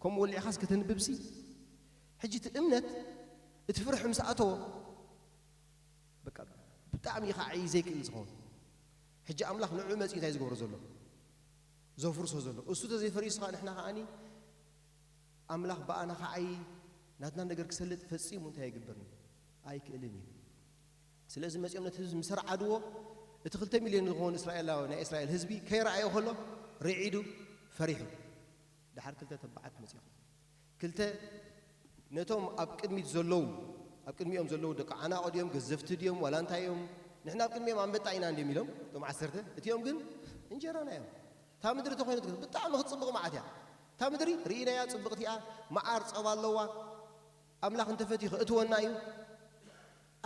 ኮሞ ወሊዕኻስ ከተንብብሲ፣ ሕጂ እቲ እምነት እቲ ፍርሒ ምስ ኣተዎ፣ በቃ ብጣዕሚ እዩ ከዓ እዩ ዘይክእል ዝኸውን። ሕጂ ኣምላኽ ንዕኡ መጺኡ እንታይ ዝገብሮ ዘሎ? ዘፍርሶ ዘሎ። እሱ ተዘይፈሪሱ ከዓ ንሕና ከዓኒ ኣምላኽ ብኣና ከዓይ ናትና ነገር ክሰልጥ ፈጺሙ እንታይ ኣይግበርን እዩ? ኣይክእልን እዩ። ስለዚ መጺኦም ነቲ ህዝቢ ምስ ኣርዓድዎ፣ እቲ ክልተ ሚልዮን ዝኾኑ እስራኤላዊ፣ ናይ እስራኤል ህዝቢ ከይረኣዮ ከሎ ርዒዱ ፈሪሑ። ደሓር ክልተ ተባዓት መጺኦም። ክልተ ነቶም ኣብ ቅድሚት ዘለዉ፣ ኣብ ቅድሚኦም ዘለዉ ደቂ ዓናቑ ድዮም፣ ገዘፍቲ ድዮም፣ ዋላ እንታይ እዮም? ንሕና ኣብ ቅድሚኦም ኣንበጣ ኢና እንድዮም ኢሎም፣ እቶም ዓሰርተ። እቲኦም ግን እንጀራና እዮም። እታ ምድሪ ተኾይነት ግን ብጣዕሚ ክትጽብቕ መዓት እያ። እታ ምድሪ ርኢናያ፣ ጽብቕቲ እያ፣ መዓር ጸባ ኣለዋ። ኣምላኽ እንተፈትዩ ከእትወና እዩ።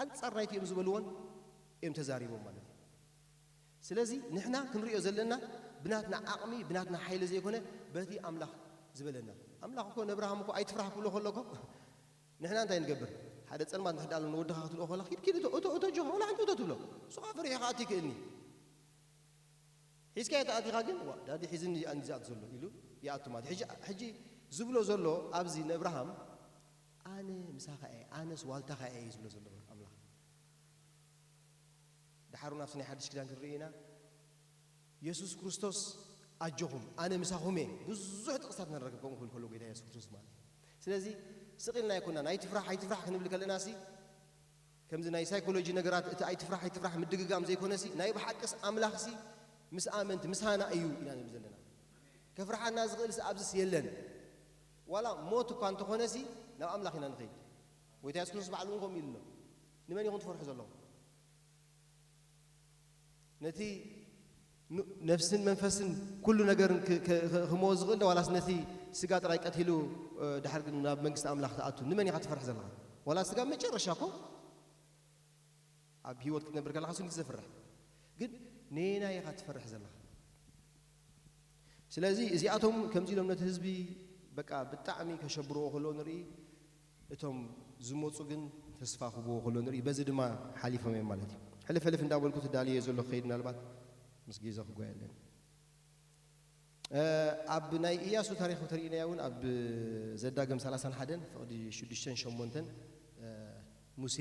ኣንጻር ናይቲ እዮም ዝበልዎን እዮም ተዛሪቦም ማለት እዩ። ስለዚ ንሕና ክንሪኦ ዘለና ብናትና ዓቕሚ፣ ብናትና ሓይሊ ዘይኮነ፣ በቲ ኣምላኽ ዝበለና። ኣምላኽ እኮ ነብርሃም እኮ ኣይትፍራሕ ክብሎ ከሎ እኮ፣ ንሕና እንታይ ንገብር? ሓደ ጸልማት እንድሕር ደኣ ኣሎ ንወድኻ ክትልኦ ከላ፣ ኪድ፣ ኪድ፣ እቶ፣ እቶ፣ እቶ፣ ጆኻ፣ ዋላ ሓንቲ እቶ ትብሎ። ንሱ ኸኣ ፈሪሑ ክኣቱ ይክእልኒ። ሒዝካዮ ተኣቲኻ ግን፣ ዋ፣ ዳዲ ሒዝኒ ኣንዲ ዝኣቱ ዘሎ ኢሉ ይኣቱ ማለት። ሕጂ፣ ሕጂ ዝብሎ ዘሎ ኣብዚ ንእብርሃም፣ ኣነ ምሳኻ እየ፣ ኣነስ ዋልታኻ እየ እዩ ዝብሎ ዘሎ ኣምላኽ። ደሓር እውን ኣብቲ ናይ ሓድሽ ኪዳን ክንርኢ ኢና። የሱስ ክርስቶስ ኣጆኹም፣ ኣነ ምሳኹም እየ። ብዙሕ ጥቕስታት ንረክብ ከምኡ ክብል ከሎ ጎይታ የሱስ ክርስቶስ ማለት እዩ። ስለዚ ስቕ ኢልና ኣይኮና ናይ ትፍራሕ ኣይትፍራሕ ክንብል ከለና ሲ፣ ከምዚ ናይ ሳይኮሎጂ ነገራት እቲ ኣይትፍራሕ ኣይትፍራሕ ምድግጋም ዘይኮነሲ፣ ናይ ብሓቅስ ኣምላኽሲ ምስ ኣመንቲ ምሳና እዩ ኢና ንብል ዘለና። ከፍርሓና ዝኽእልሲ ኣብዚስ የለን። ዋላ ሞት እኳ እንተኾነሲ ናብ ኣምላኽ ኢና ንኸይድ። ጎይታ የሱስ ክርስቶስ ባዕሉ እውን ከምኡ ኢሉ ኣሎ። ንመን ኢኹም ትፈርሑ ዘለኹም? ነቲ ኑ-፣ ነፍስን መንፈስን ኩሉ ነገርን ክ-፣ ክ-፣ ክ-፣ ክመዎ ዝኽእል ዶ? ዋላስ ነቲ ስጋ ጥራይ ቀቲሉ፣ እ፣ ድሓር ግን ናብ መንግስቲ ኣምላኽ ትኣቱ? ንመን ኢኻ ትፈርሕ ዘለኻ? ዋላ ስጋ መጨረሻ እኮ ኣብ ህይወት ክትነብር ከለኻ እሱ ነቲ ዘፍርሕ። ግን ነየናይ ኢኻ ትፈርሕ ዘለኻ? ስለዚ እዚኣቶም ከምዚ ኢሎም ነቲ ህዝቢ በቃ ብጣዕሚ ከሸብርዎ ከለዉ ንርኢ፣ እቶም ዝመፁ ግን ተስፋ ክህብዎ ከለዉ ንርኢ፣ በዚ ድማ ሓሊፎም እዮም ማለት እዩ። ሕልፍ ሕልፍ እንዳበልኩ ትዳልዮ ዘሎ ክኸይድ ምናልባት ምስ ግዜ ክጓየለን። እ፣ ኣብ ናይ ኢያሱ ታሪኽ ተርእይናዮ እውን ኣብ ዘዳግም ሰላሳን ሓደን ፍቕዲ ሽዱሽተን ሸሞንተን፣ እ፣ ሙሴ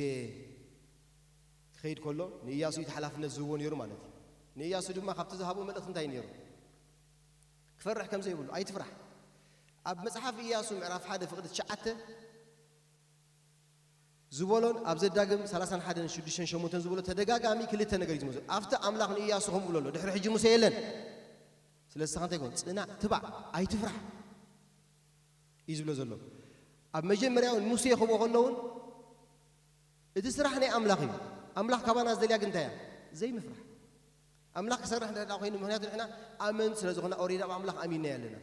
ክኸይድ ከሎ ንኢያሱ እቲ ሓላፍነት ዝህቦ ነይሩ ማለት እዩ። ንኢያሱ ድማ ካብቲ ዝሃቦ መልእኽቲ እንታይ ነይሩ? ክፈርሕ ከም ዘይብሉ፣ ኣይትፍራሕ። ኣብ መጽሓፍ ኢያሱ ምዕራፍ ሓደ ፍቕዲ ትሽዓተ ዝበሎን ኣብ ዘዳግም ሰላሳን ሓደን ሽዱሽተን ሸሞንተን ዝበሎ ተደጋጋሚ ክልተ ነገር እዩ ዝመዝግብ። ኣብቲ ኣምላኽ ንኢያሱ ከምኡ ብሎ ኣሎ። ድሕሪ ሕጂ ሙሴ የለን። ስለዚ ንስኻ እንታይ ኮን? ጽናዕ፣ ትባዕ፣ ኣይትፍራሕ እዩ ዝብሎ ዘሎ። ኣብ መጀመርያ እውን ሙሴ ክብኦ ከሎ እውን እቲ ስራሕ ናይ ኣምላኽ እዩ። ኣምላኽ ካባና ዝደልያ ግን እንታይ እያ? ዘይምፍራሕ። ኣምላኽ ክሰርሕ እንድሕር ደኣ ኮይኑ፣ ምኽንያቱ ንሕና ኣመንቲ ስለ ዝኾና፣ ኦሬዲ ኣብ ኣምላኽ ኣሚንና ኣለና።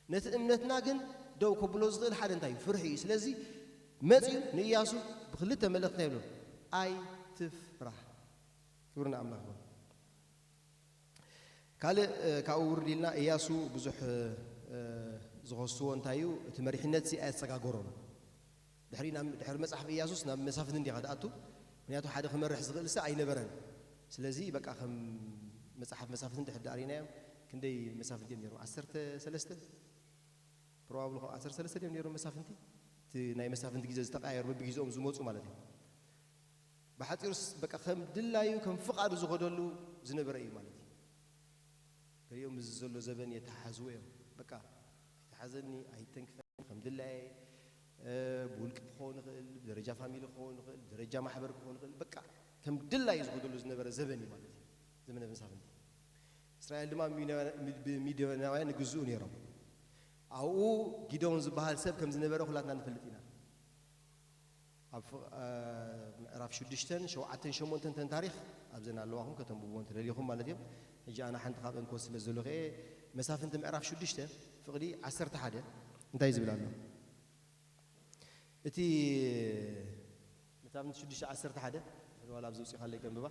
ነቲ እምነትና ግን ደው ከብሎ ዝኽእል ሓደ እንታይ እዩ? ፍርሒ እዩ። ስለዚ መጺኡ ንኢያሱ ብክልተ መልእኽቲ እንታይ ይብሎ? ኣይትፍራሕ። ክብሪ ንኣምላኽ ይኹን። ካልእ፣ እ፣ ካብኡ ውርድ ኢልና፣ ኢያሱ ብዙሕ፣ እ፣ እ፣ ዝኸስዎ እንታይ እዩ? እቲ መሪሕነት ሲ ኣየሰጋገሮን። ድሕሪ ናብ፣ ድሕሪ መጽሓፍ ኢያሱስ ናብ መሳፍንቲ እንዲኻ ትኣቱ። ምክንያቱ ሓደ ክመርሕ ዝኽእል ሲ ኣይነበረን። ስለዚ በቃ ከም መጽሓፍ መሳፍንቲ ድሕሪ ዳሪናዮም፣ ክንደይ መሳፍንቲ እዮም ነይሮም? ዓሰርተ ሰለስተ? ፕሮባብሊ ዓሰርተ ሰለስተ ድዮም ነይሮም መሳፍንቲ? እቲ ናይ መሳፍንቲ ግዜ ዝተቐያየሩ በብግዜኦም ዝመጹ ማለት እዩ። ብሓጺሩስ በቃ ከም ድላዩ ከም ፍቓዱ ዝኸደሉ ዝነበረ እዩ ማለት እዩ። ገሊኦም ምስዚ ዘሎ ዘበን የተሓዝዎ እዮም። በቃ ኣይተሓዘኒ፣ ኣይተንክፈኒ፣ ከም ድላየ፣ እ፣ ብውልቂ ክኸውን ይኽእል፣ ብደረጃ ፋሚሊ ክኸውን ይኽእል፣ ብደረጃ ማሕበር ክኸውን ይኽእል። በቃ ከም ድላዩ ዝኸደሉ ዝነበረ ዘበን እዩ ማለት እዩ። ዘመነ መሳፍንቲ። እስራኤል ድማ ብሚድያውያን፣ ብሚድያውያን ይግዝኡ ነይሮም። ኣብኡ ጊደዎን ዝበሃል ሰብ ከም ዝነበረ ኩላትና ንፈልጥ ኢና። ኣብ ፍቕ-፣ እ፣ ምዕራፍ ሽዱሽተን ሸውዓተን ሸሞንተን ተን ታሪኽ ኣብዘን ኣለዋኹም፣ ከተንብብዎ እንተደሊኹም ማለት እዮም። ሕጂ ኣነ ሓንቲ ካብአን ክወስድ ስለ ዘለኹ እየ። መሳፍንቲ ምዕራፍ ሽዱሽተ ፍቕዲ ዓሰርተ ሓደ እንታይ ዝብል ኣሎ? እቲ መሳፍንቲ ሽዱሽተ ዓሰርተ ሓደ፣ ዋላ ኣብዚ ውፅኢኻለይ ከንብባ።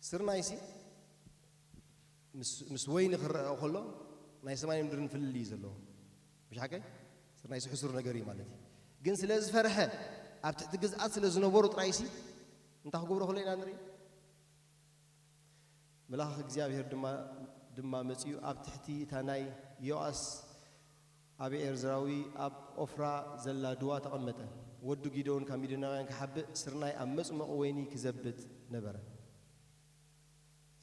ስርናይሲ ምስ፣ ምስ ወይኒ ክረአ ከሎ ናይ ሰማይን ምድርን ፍልልይ እዩ ዘለዎ። ምሽ ሓቀይ? ስርናይሲ ሕሱር ነገር እዩ ማለት እዩ። ግን ስለ ዝፈርሐ፣ ኣብ ትሕቲ ግዝኣት ስለ ዝነበሩ ጥራይሲ እንታይ ክገብሮ ከሎ ኢና ንርኢ? መልኣኽ እግዚኣብሔር ድማ፣ ድማ መጺኡ ኣብ ትሕቲ እታ ናይ ዮኣስ ኣብ ኤርዝራዊ ኣብ ኦፍራ ዘላ ድዋ ተቐመጠ። ወዱ ጊደውን ካብ ሚድያናውያን ክሓብእ ስርናይ ኣብ መጽመቒ ወይኒ ክዘብጥ ነበረ።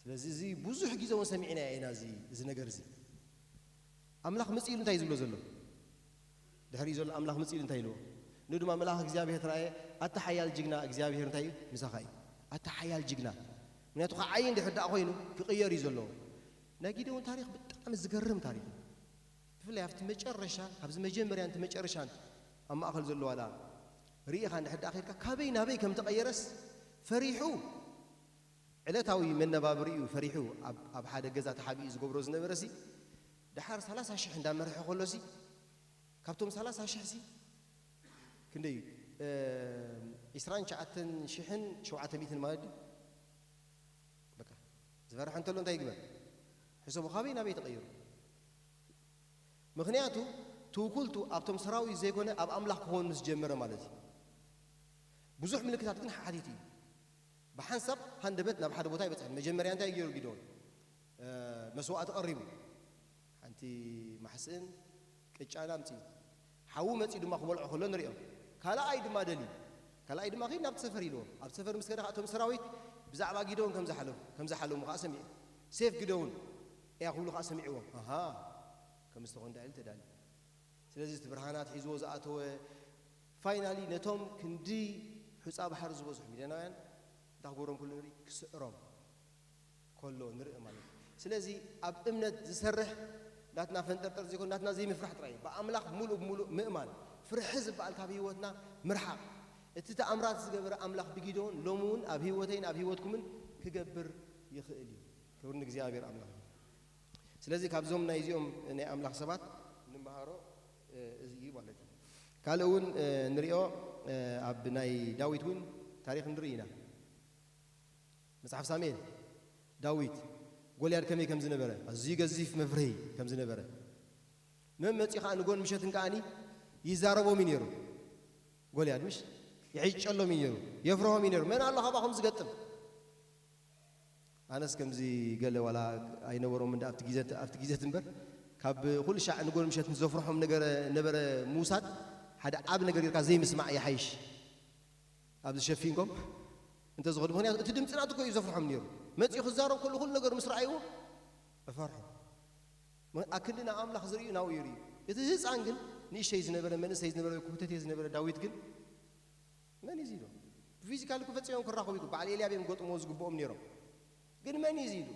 ስለዚ እዚ ብዙሕ ግዜ እውን ሰሚዕና ኢና እዚ፣ እዚ ነገር እዚ። ኣምላኽ መጺኡ እንታይ እዩ ዝብሎ ዘሎ? ድሕሪኡ ዘሎ ኣምላኽ መጺኡ እንታይ ኢልዎ? ንኡ ድማ መልኣኽ እግዚኣብሔር ተራእየ፣ ኣታ ሓያል ጅግና እግዚኣብሔር እንታይ እዩ? ምሳኻ እዩ። ኣታ ሓያል ጅግና። ምክንያቱ ክዓዪ እንድሕር ደኣ ኮይኑ ክቕየር እዩ ዘለዎ። ናይ ጊደውን ታሪኽ ብጣዕሚ ዝገርም ታሪኽ እዩ። ብፍላይ ኣብቲ መጨረሻ፣ ካብዚ መጀመርያን እቲ መጨረሻን ኣብ ማእከል ዘለዋ ደኣ ርኢኻ እንድሕር ደኣ ከይድካ ካበይ ናበይ ከም ተቐየረስ ፈሪሑ ዕለታዊ መነባብርኡ ፈሪሑ ኣብ፣ ኣብ ሓደ ገዛ ተሓቢኡ ዝገብሮ ዝነበረ ሲ፣ ደሓር ሰላሳ ሽሕ እንዳመርሐ ከሎ ሲ፣ ካብቶም ሰላሳ ሽሕ ሲ፣ ክንደይ እዩ? እ፣ ዕስራን ትሽዓተን ሽሕን ሸውዓተ ሚእትን ማለት ድዩ? በቃ፣ ዝፈርሐ እንተሎ እንታይ ይግበር? ሕሰቡ፣ ካበይ ናበይ ተቐይሩ? ምኽንያቱ፣ ትውኩልቱ ኣብቶም ሰራዊት ዘይኮነ ኣብ ኣምላኽ ክኸውን ምስ ጀመረ ማለት እዩ። ብዙሕ ምልክታት ግን ሓቲቱ እዩ። ብሓንሳብ ሃንደበት ናብ ሓደ ቦታ ይበጽሐን። መጀመርያ እንታይ ገይሩ ጊደዎን? እ፣ መስዋእቲ ቀሪቡ። ሓንቲ ማሕስእን ቅጫን ኣምጺኡ። ሓዉ መጺኡ ድማ ክበልዖ ከሎ ንሪኦ። ካልኣይ ድማ ደልዩ። ካልኣይ ድማ ከይድ ናብቲ ሰፈር ኢልዎ። ኣብቲ ሰፈር ምስ ከደ ከኣ እቶም ሰራዊት ብዛዕባ ጊደዎን ከም ዝሓለፉ፣ ከም ዝሓለሙ ከኣ ሰሚዑ። ሴፍ ጊደዎን እያ ክብሉ ከኣ ሰሚዕዎም። ኣሃ፣ ከም ዝተኾነ ዳይሉ ተዳልዩ። ስለዚ እቲ ብርሃናት ሒዝዎ ዝኣተወ ፋይናሊ ነቶም ክንዲ ሑጻ ባሕሪ ዝበዝሑ ሚድያናውያን እንታይ ክገብሮም ከሎ ንርኢ? ክስዕሮም ከሎ ንርኢ ማለት እዩ። ስለዚ ኣብ እምነት ዝሰርሕ ናትና ፈንጠርጠር ዘይኮነ ናትና ዘይምፍራሕ ጥራይ እዩ። ብኣምላኽ ሙሉእ ብሙሉእ ምእማን፣ ፍርሒ ዝበሃል ካብ ህይወትና ምርሓቕ። እቲ ተኣምራት ዝገበረ ኣምላኽ ብጊደዎን ሎሚ እውን ኣብ ህይወተይን ኣብ ህይወትኩምን ክገብር ይኽእል እዩ። ክብሪ ንእግዚኣብሔር ኣምላኽ። ስለዚ ካብዞም ናይዚኦም ናይ ኣምላኽ ሰባት እንመሃሮ፣ እ፣ እዚ እዩ ማለት እዩ። ካልእ እውን፣ እ፣ ንሪኦ፣ እ፣ ኣብ ናይ ዳዊት እውን ታሪኽ ንርኢ ኢና። መጽሓፍ ሳሙኤል፣ ዳዊት፣ ጎልያድ ከመይ ከም ዝነበረ፣ ኣዝዩ ገዚፍ መፍርሂ ከም ዝነበረ፣ መን መጺኡ ከኣ ንጎን ምሸትን ከኣኒ ይዛረቦም እዩ ነይሩ። ጎልያድ ምሽ ይሕጨሎም እዩ ነይሩ፣ የፍርሆም እዩ ነይሩ። መን ኣሎ ካባኹም ዝገጥም? ኣነስ ከምዚ ገለ ዋላ ኣይነበሮም እንዳ ኣብቲ ግዜት፣ ኣብቲ ግዜት እምበር፣ ካብ ኩሉ ሻዕ ንጎን ምሸት ዘፍርሖም ነገር ነበረ ምውሳድ፣ ሓደ ዓቢ ነገር ጌርካ ዘይምስማዕ ይሓይሽ። ኣብዚ ሸፊንኮም እንተ ዝኸዱ፣ ምኽንያቱ እቲ ድምጺ ናቱ እኮ እዩ ዘፍርሖም ነይሩ። መጺኡ ክዛረብ ከሎ ኩሉ ነገር ምስ ረኣይዎ እፈርሑ። ም-፣ ኣክንዲ ናብ ኣምላኽ ዝርእዩ ናብኡ ይርእዩ። እቲ ህጻን ግን ንእሽተይ ዝነበረ፣ መንእሰይ ዝነበረ፣ ኩተቴ ዝነበረ ዳዊት ግን መን እዩ ኢሉ? ብፊዚካል ክፈጽሞም ክራኸቡ ይግባእ። በዓል ኤልያብ እዮም ክገጥምዎ ዝግብኦም ነይሮም። ግን መን እዩ ኢሉ?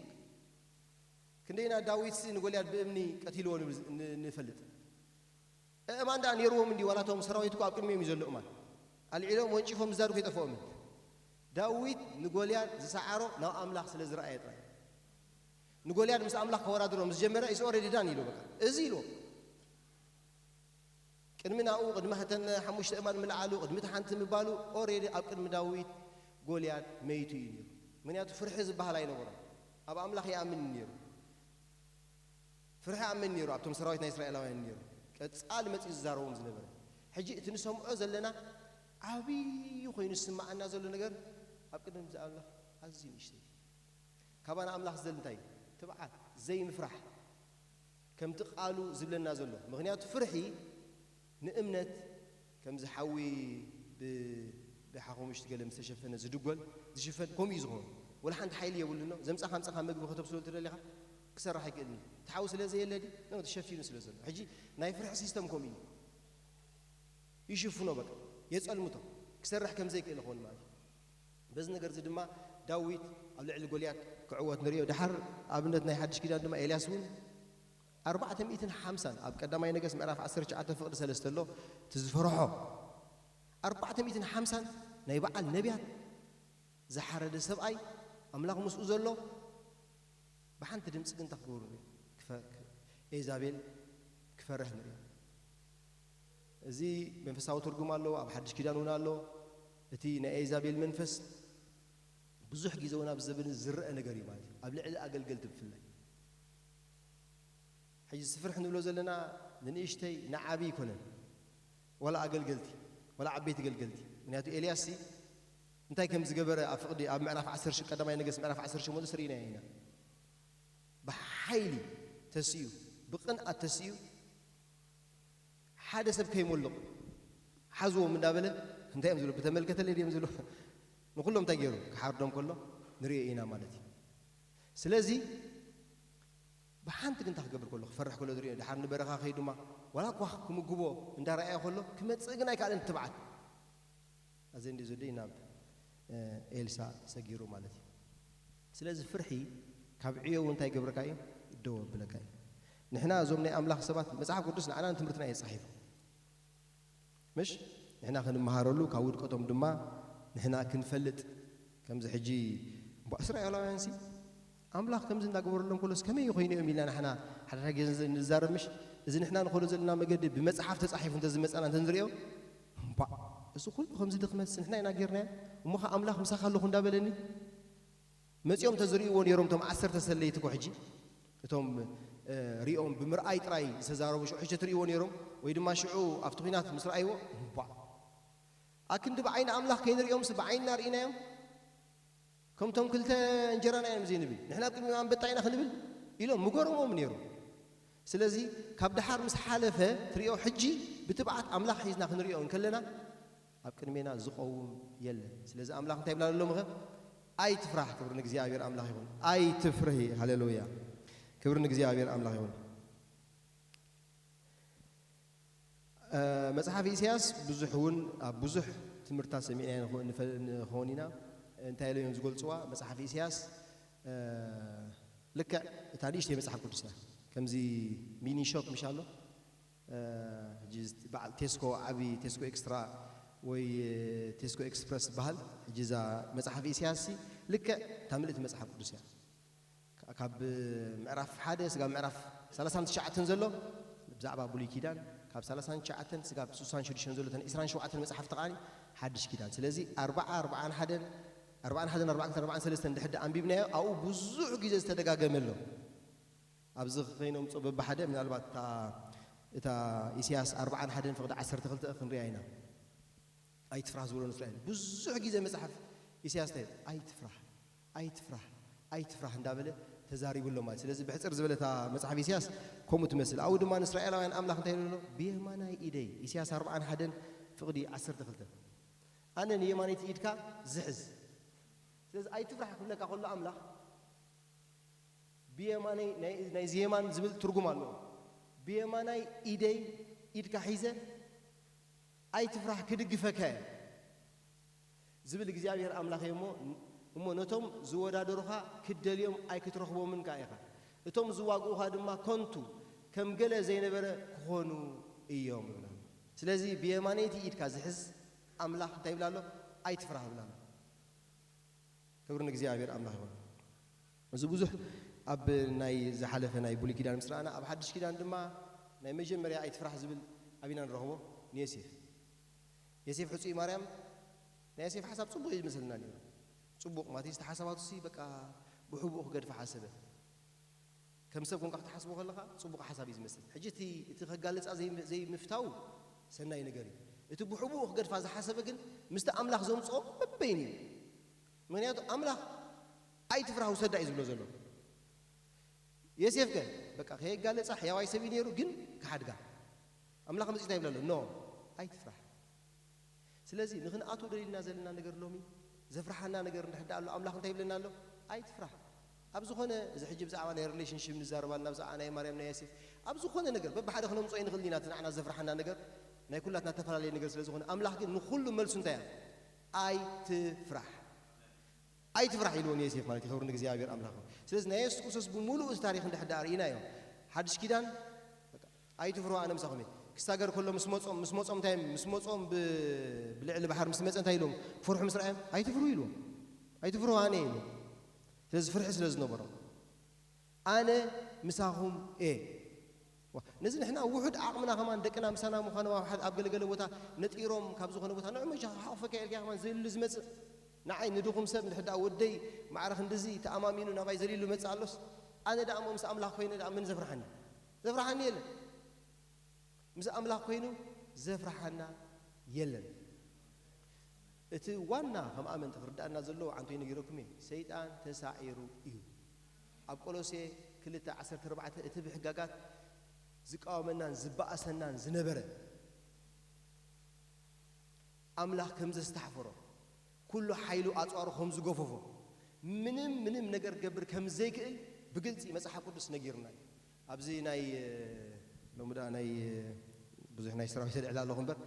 ክንደይና ዳዊትሲ ንጎልያድ ብእምኒ ቀቲልዎ ንብል-፣ ን-፣ ንፈልጥ። ኣእማን ደኣ ነይርዎም እንዲ ዋላ እቶም ሰራዊት እኮ ኣብ ቅድሚኦም እዩ ዘሎ እማን። ኣልዒሎም ወንጪፎም ምዛዱ ከይጠፍኦም እዩ። ዳዊት ንጎልያድ ዝሰዓሮ ናብ ኣምላኽ ስለ ዝረኣየ ጥራይ። ንጎልያድ ምስ ኣምላኽ ከወዳድሮ ምስ ጀመረ፣ "It's already done" ኢሉ በቃ። እዚ ኢሉ። ቅድሚ ናኡ፣ ቅድሚ እተን ሓሙሽተ እማን ምልዓሉ፣ ቅድሚ እቲ ሓንቲ ምባሉ፣ ኦሬዲ ኣብ ቅድሚ ዳዊት ጎልያድ መይቱ እዩ ነይሩ። ምክንያቱ ፍርሒ ዝበሃል ኣይነበሮን። ኣብ ኣምላኽ ይኣምን እዩ ነይሩ። ፍርሒ ይኣምን ነይሩ፣ ኣብቶም ሰራዊት ናይ እስራኤላውያን ነይሩ። ቀጻሊ መጺኡ ዝዛረቦም ዝነበረ። ሕጂ እቲ ንሰምዖ ዘለና ዓብዪ ኮይኑ ዝስምዓና ዘሎ ነገር ኣብ ቅድሚ ኣምላኽ ኣዝዩ ንእሽተይ እዩ። ካባና ኣምላኽ ዝደሊ እንታይ እዩ? ትብዓት፣ ዘይምፍራሕ። ከምቲ ቃሉ ዝብለና ዘሎ። ምኽንያቱ ፍርሒ ንእምነት ከምዚ ሓዊ ብ-፣ ብሓኾምሽቲ ገለ ምስ ተሸፈነ ዝድጎል፣ ዝሽፈን፣ ከምኡ እዩ ዝኾን። ወላ ሓንቲ ሓይሊ የብሉን። ዘምጻኻ ኣምጻኻ መግቢ ከተብስሎ እንተ ደሊኻ ክሰርሕ ኣይክእልን እዩ። እቲ ሓዊ ስለ ዘየለ ድዩ? ኖ፣ ተሸፊኑ ስለ ዘሎ። ሕጂ ናይ ፍርሒ ሲስተም ከምኡ እዩ። ይሽፍኖ በቃ፣ የጸልምቶ። ክሰርሕ ከም ዘይክእል ይኸውን ማለት እዩ። በዚ ነገር እዚ ድማ ዳዊት ኣብ ልዕሊ ጎልያድ ክዕወት ንርእዮ። ደሓር ኣብነት ናይ ሓድሽ ኪዳን ድማ ኤልያስ እውን ኣርባዕተ ሚእትን ሓምሳን ኣብ ቀዳማይ ነገስት ምዕራፍ ዓሰርተ ትሽዓተ ፍቕዲ ሰለስተ ኣሎ፣ እቲ ዝፈርሖ ኣርባዕተ ሚእትን ሓምሳን ናይ በዓል ነቢያት ዝሓረደ ሰብኣይ ኣምላኽ ምስኡ ዘሎ ብሓንቲ ድምፂ ግን እንታይ ክገብሩ ንሪኦ? ክፈ- ኤዛቤል ክፈርሕ ንሪኦ። እዚ መንፈሳዊ ትርጉም ኣለዎ፣ ኣብ ሓድሽ ኪዳን እውን ኣሎ። እቲ ናይ ኤዛቤል መንፈስ ብዙሕ ግዜ እውን ኣብዚ ዘበን ዝረአ ነገር እዩ ማለት እዩ፣ ኣብ ልዕሊ ኣገልገልቲ ብፍላይ። ሕጂ እዚ ፍርሒ ንብሎ ዘለና ንንእሽተይ ንዓቢ ኣይኮነን፣ ዋላ ኣገልገልቲ ዋላ ዓበይቲ ገልገልቲ። ምክንያቱ ኤልያስ ሲ እንታይ ከም ዝገበረ ኣብ ፍቕዲ ኣብ ምዕራፍ ዓሰርተ ሸ- ቀዳማይ ነገስት ምዕራፍ ዓሰርተ ሸሞንተ ስርኢና ኢና። ብሓይሊ ተስኡ፣ ብቕንኣት ተስኡ፣ ሓደ ሰብ ከይሞልቕ ሓዝዎም እንዳበለ እንታይ እዮም ዝብሉ? ብተመልከተለይ ድዮም ዝብሉ? ንኩሎም እንታይ ገይሩ ክሓርዶም ከሎ ንሪኦ ኢና ማለት እዩ። ስለዚ ብሓንቲ ግን እንታይ ክገብር ከሎ ክፈርሕ ከሎ ዝሪኦ ድሓር ንበረኻ ከይዱ ድማ ዋላ እኳ ክምግቦ እንዳረኣየ ከሎ ክመፅእ ግን ኣይከኣለን ትብዓት። ኣዘ እንዲ ዘደይ ናብ ኤልሳ ሰጊሩ ማለት እዩ። ስለዚ ፍርሒ ካብ ዕዮ እውን እንታይ ገብረካ እዩ? ደው ኣብለካ እዩ። ንሕና እዞም ናይ ኣምላኽ ሰባት መጽሓፍ ቅዱስ ንዓና ንትምህርትና እዩ ጻሒፉ ምሽ ንሕና ክንመሃረሉ ካብ ውድቀቶም ድማ ንሕና ክንፈልጥ ከምዚ ሕጂ እምባ እስራኤላውያን ሲ ኣምላኽ ከምዚ እንዳገበረሎም ከሎስ ከመይ ኮይኑ እዮም ኢልና ንሕና ሓደ ሓደ ግዜ ንዛረብ ምሽ እዚ ንሕና ንኸዶ ዘለና መገዲ ብመጽሓፍ ተጻሒፉ እንተ ዝመጻና እንተ ንሪኦ እምባ እዚ ኩሉ ከምዚ ድኽመትስ ንሕና ኢና ጌርናዮ እሞ ኸ ኣምላኽ ምሳኻ ኣለኹ እንዳበለኒ መጺኦም ተዝርእይዎ ነይሮም እቶም ዓሰርተ ሰለይቲ ኮ ሕጂ እቶም እ፣ ሪኦም ብምርኣይ ጥራይ ዝተዛረቡ ሽዑ ሕጂ ትርእይዎ ነይሮም ወይ ድማ ሽዑ ኣብቲ ኲናት ምስ ረኣይዎ ባ ኣክንዲ ብዓይኒ ኣምላኽ ከይንርእዮምስ ብዓይንና ርኢናዮም ከምቶም ክልተ እንጀራና እዮም ዘይንብል ንሕና ኣብ ቅድሚ ኣንበጣ ኢና ክንብል ኢሎም ምገረሞም ነይሩ ስለዚ ካብ ድሓር ምስ ሓለፈ ትርእዮ ሕጂ ብትብዓት ኣምላኽ ሒዝና ክንርእዮ እንከለና ኣብ ቅድሜና ዝቐውም የለን ስለዚ ኣምላኽ እንታይ ይብላ ኣሎ ምኸ ኣይትፍራህ ክብሪ ንእግዚኣብሔር ኣምላኽ ይኹን ኣይትፍርሂ ሃሌሉያ ክብሪ ንእግዚኣብሔር ኣምላኽ ይኹን መጽሓፍ ኢሳያስ ብዙሕ እውን ኣብ ብዙሕ ትምህርትታት ሰሚዕና ንኸውን ኢና እንታይ ኢሎም እዮም ዝገልፅዋ መጽሓፍ ኢሳያስ ልክዕ እታ ንእሽተይ መጽሓፍ ቅዱስ እያ ከምዚ ሚኒ ሾፕ ምሽ ኣሎ በዓል ቴስኮ ዓቢ ቴስኮ ኤክስትራ ወይ ቴስኮ ኤክስፕረስ ዝበሃል ሕጂ እዛ መጽሓፍ ኢሳያስ ልክዕ እታ ምልእቲ መጽሓፍ ቅዱስ እያ ካብ ምዕራፍ ሓደ ስጋብ ምዕራፍ ሰላሳን ትሽዓተን ዘሎ ብዛዕባ ብሉይ ኪዳን ካብ ሰላሳን ትሽዓተን ስጋብ ስሳን ሽዱሽተን ዘሎ ተን ዕስራን ሸውዓተን መጽሓፍቲ ከዓኒ ሓድሽ ኪዳን ስለዚ ኣርባዓ ኣርባዓን ሓደን ኣርባዓን ሓደን ኣርባዓን ኣርባዓን ሰለስተን ድሕር ኣንቢብናዮ ኣብኡ ብዙሕ ግዜ ዝተደጋገመ ኣሎ ኣብዚ ከይኖምፆ በብሓደ ምናልባት እታ ኢሳያስ ኣርባዓን ሓደን ፍቕዲ ዓሰርተ ክልተ ክንሪኣ ኢና ኣይትፍራህ ዝብሎ ንእስራኤል ብዙሕ ግዜ መፅሓፍ ኢሳያስ እንታይ ኣይትፍራህ ኣይትፍራህ ኣይትፍራህ እንዳበለ ተዛሪቡ ኣሎ ማለት ስለዚ ብሕፅር ዝበለታ መፅሓፍ ኢሳያስ ከምኡ ትመስል ኣብኡ ድማ ንእስራኤላውያን ኣምላኽ እንታይ ይብሎ ብየማናይ ኢደይ ኢሳያስ ኣርባዓን ሓደን ፍቕዲ ዓሰርተ ክልተ ኣነ ንየማነይቲ ኢድካ ዝሕዝ ስለዚ ኣይትፍራህ ክብለካ ከሎ ኣምላኽ ብየማነይ ናይ ዝየማን ዝብል ትርጉም ኣለዎ ብየማናይ ኢደይ ኢድካ ሒዘ ኣይትፍራህ ክድግፈካ እየ ዝብል እግዚኣብሔር ኣምላኽ እሞ እሞ ነቶም ዝወዳደሩኻ ክደልዮም ኣይክትረኽቦምን ከኣ ኢኻ እቶም ዝዋግኡኻ ድማ ከንቱ ከም ገለ ዘይነበረ ክኾኑ እዮም ይብላ ስለዚ ብየማነይቲ ኢድካ ዝሕዝ ኣምላኽ እንታይ ይብላ ኣሎ ኣይትፍራህ ይብላ ኣሎ ክብሪ ንእግዚኣብሔር ኣምላኽ ይኹን። እዚ ብዙሕ ኣብ ናይ ዝሓለፈ ናይ ብሉይ ኪዳን ምስ ረኣና፣ ኣብ ሓድሽ ኪዳን ድማ ናይ መጀመርያ ኣይትፍራሕ ዝብል ኣቢና ንረኽቦ ንዮሴፍ። ዮሴፍ ሕጹይ ማርያም፣ ናይ ዮሴፍ ሓሳብ ጽቡቕ እዩ ዝመስለና ነይሩ። ጽቡቕ ማለት እዩ፣ ዝተሓሰባቱ ሲ በቃ ብሕቡእ ክገድፋ ሓሰበ። ከም ሰብ ኮንካ ክትሓስቦ ከለኻ ጽቡቕ ሓሳብ እዩ ዝመስል። ሕጂ እቲ እቲ ከጋልጻ ዘይምፍታው ሰናይ ነገር እዩ። እቲ ብሕቡእ ክገድፋ ዝሓሰበ ግን ምስቲ ኣምላኽ ዘምጽኦ በበይኑ እዩ። ምኽንያቱ ኣምላኽ ኣይትፍራህ ውሰዳ እዩ ዝብሎ ዘሎ። ዮሴፍ ከ በቃ ከየጋለጻ ሕያዋይ ሰብ እዩ ነይሩ፣ ግን ክሓድጋ ኣምላኽ መጺኡ እንታይ ይብላ ኣሎ? ኖ ኣይትፍራህ። ስለዚ ንኽንኣትዎ ደሊልና ዘለና ነገር ሎሚ ዘፍርሓና ነገር እንድሕር ደኣ ኣሎ ኣምላኽ እንታይ ይብለና ኣሎ? ኣይትፍራህ። ኣብ ዝኾነ እዚ ሕጂ ብዛዕባ ናይ ሪሌሽንሽፕ ንዛረብ ኣለና፣ ብዛዕባ ናይ ማርያም ናይ ዮሴፍ፣ ኣብ ዝኾነ ነገር በብሓደ ክነምፅኦ ይንኽእል ኢና። እቲ ንዓና ዘፍርሓና ነገር ናይ ኩላትና ዝተፈላለየ ነገር ስለ ዝኾነ፣ ኣምላኽ ግን ንኹሉ መልሱ እንታይ እያ? ኣይትፍራህ። ኣይትፍራሕ ኢልዎ ንዮሴፍ ማለት እዩ። ክብሪ ንእግዚኣብሔር ኣምላኽ። ስለዚ ናይ የሱስ ክርስቶስ ብምሉእ እዚ ታሪኽ እንድሕር ደኣ ርኢናዮ፣ ሓድሽ ኪዳን ኣይትፍርሁ ኣነ ምሳኹም እየ። ክሳገር ከሎ ምስ መጾም ምስ መጾም እንታይ ምስ መጾም ብልዕሊ ባሕር ምስ መጸ እንታይ ኢሎም? ፍርሑ ምስ ረኣዮም ኣይትፍርሁ ኢልዎም። ኣይትፍርሁ ኣነ ኢልዎም። ስለዚ ፍርሒ ስለ ዝነበሮም ኣነ ምሳኹም እየ። ነዚ ንሕና ውሑድ ዓቕምና ከማን ደቅና ምሳና ምዃኖም ኣብ ገለገለ ቦታ ነጢሮም ካብ ዝኾነ ቦታ ንዑ መሻ ሓቕፈካ ኢልካ ከማን ዘልሉ ዝመጽእ ንዓይ ንድኹም ሰብ ንድሕዳ ወደይ ማዕረ ክንድዚ ተኣማሚኑ ናባይ ዘሊሉ መጽእ ኣሎስ ኣነ ደኣ እሞ ምስ ኣምላኽ ኮይነ ደኣ መን ዘፍርሓኒ? ዘፍርሓኒ የለን። ምስ ኣምላኽ ኮይኑ ዘፍርሓና የለን። እቲ ዋና ከም ኣመንቲ ክርዳእና ዘለዎ ዓንቶ ይነጊረኩም እየ። ሰይጣን ተሳዒሩ እዩ። ኣብ ቆሎሴ ክልተ ዓሰርተ ኣርባዕተ እቲ ብሕጋጋት ዝቃወመናን ዝበኣሰናን ዝነበረ ኣምላኽ ከም ዘስተሕፈሮ ኩሉ ሓይሉ ኣጽዋሩ ከም ዝገፈፎ ምንም ምንም ነገር ገብር ከም ዘይክእል ብግልጺ መጽሓፍ ቅዱስ ነጊርና እዩ። ኣብዚ ናይ ሎሚ ደኣ ናይ ብዙሕ ናይ ሰራዊት ኣልዕል ኣለኹ እምበር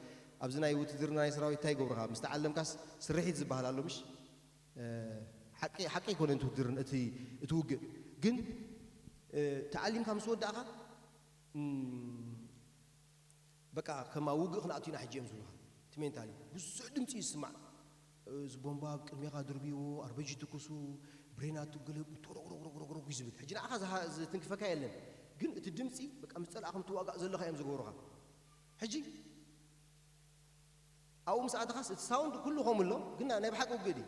ኣብዚ ናይ ውትድርና ናይ ሰራዊት እንታይ ይገብሩኻ ምስ ተዓለምካስ ስርሒት ዝበሃል ኣሎ ምሽ ሓቂ ሓቂ ኣይኮነን እቲ ውትድርና እቲ እቲ ውግእ ግን ተዓሊምካ ምስ ወዳእኻ በቃ ከማ ውግእ ክንኣቱ ኢና ሕጂ እዮም ዝብሉኻ እቲ ሜንታሊ ብዙሕ ድምፂ ይስማዕ እዚ ቦምባ ኣብ ቅድሜኻ ድርብይዎ ኣርበጂ ትኩሱ ብሬናቱ ገለ ቶሮግሮግሮግሮግ እዩ ዝብል ሕጂ ንዓኻ ዝትንክፈካ የለን ግን እቲ ድምፂ በቃ ምስ ፀላእኻ ምትዋጋእ ዘለኻ እዮም ዝገብሩኻ ሕጂ ኣብኡ ምስ ኣተኻስ እቲ ሳውንድ ኩሉ ከምኡ ኣሎ ግን ናይ ብሓቂ ውግእ ድዩ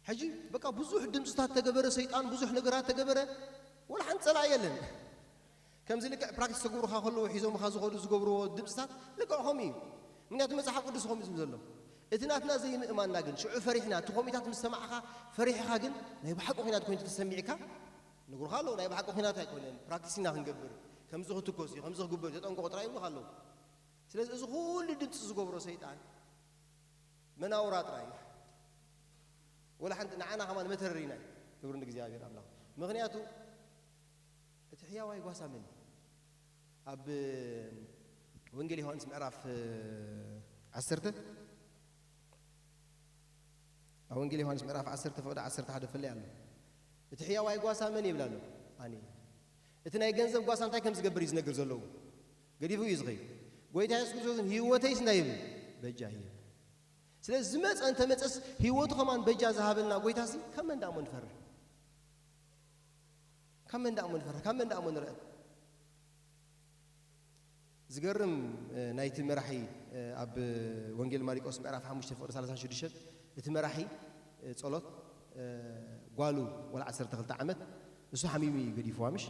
ሕጂ በቃ ብዙሕ ድምፅታት ተገበረ ሰይጣን ብዙሕ ነገራት ተገበረ ወላ ሓንቲ ፀላእ የለን ከምዚ ልክዕ ፕራክቲስ ተግብሩኻ ከለዉ ሒዞምኻ ዝኸዱ ዝገብርዎ ድምፅታት ልክዕ ከምኡ እዩ ምክንያቱ መፅሓፍ ቅዱስ ከምኡ ዝብል ዘሎ እቲ ናትና ዘይምእማንና ግን ሽዑ ፈሪሕና እቲ ከምኡታት ምስ ሰማዕኻ ፈሪሕኻ ግን ናይ ብሓቂ ኩናት ኮይኑ ተሰሚዕካ ንግሩኻ ኣለዉ ናይ ብሓቂ ኩናት ኣይኮነን ፕራክቲስ ኢና ክንገብር ከምዚ ክትኮስ እዩ ከምዚ ክግበር እዩ ተጠንቀቑ ጥራይ ይብሉኻ ኣለዉ ስለዚ እዚ ኩሉ ድምፂ ዝገብሮ ሰይጣን መናውራ ጥራይ እዩ ወላ ሓንቲ ንዓና ከማን መተረሪና እዩ ክብሪ ንእግዚኣብሔር ኣምላኽ ምኽንያቱ እቲ ሕያዋይ ጓሳ መን እዩ ኣብ ወንጌል ዮሃንስ ምዕራፍ ዓሰርተ ኣብ ወንጌል ዮሃንስ ምዕራፍ ዓሰርተ ፍቕዲ ዓሰርተ ሓደ ፈለይ ኣሎ እቲ ሕያዋይ ጓሳ መን ይብል ኣሎ ኣነ እቲ ናይ ገንዘብ ጓሳ እንታይ ከም ዝገብር እዩ ዝነግር ዘለዉ ገዲፉ እዩ ዝኸይድ ጎይታ የሱስ ክርስቶስን ህይወተይስ እንታይ ይብል በጃ ይብል ስለዚ ዝመፀ እንተመፀስ ህይወቱ ከማን በጃ ዝሃበልና ጎይታሲ ካብ መን ደኣ እሞ ንፈርሕ ካብ መን ደኣ እሞ ንፈርሕ ካብ መን ደኣ እሞ ንርዕብ ዝገርም ናይቲ መራሒ ኣብ ወንጌል ማሪቆስ ምዕራፍ ሓሙሽተ ፍቕዲ ሰላሳን ሽዱሽተን እቲ መራሒ ጸሎት ጓሉ ወላ ዓሰርተ ክልተ ዓመት እሱ ሓሚሙ እዩ ገዲፍዋ ምሽ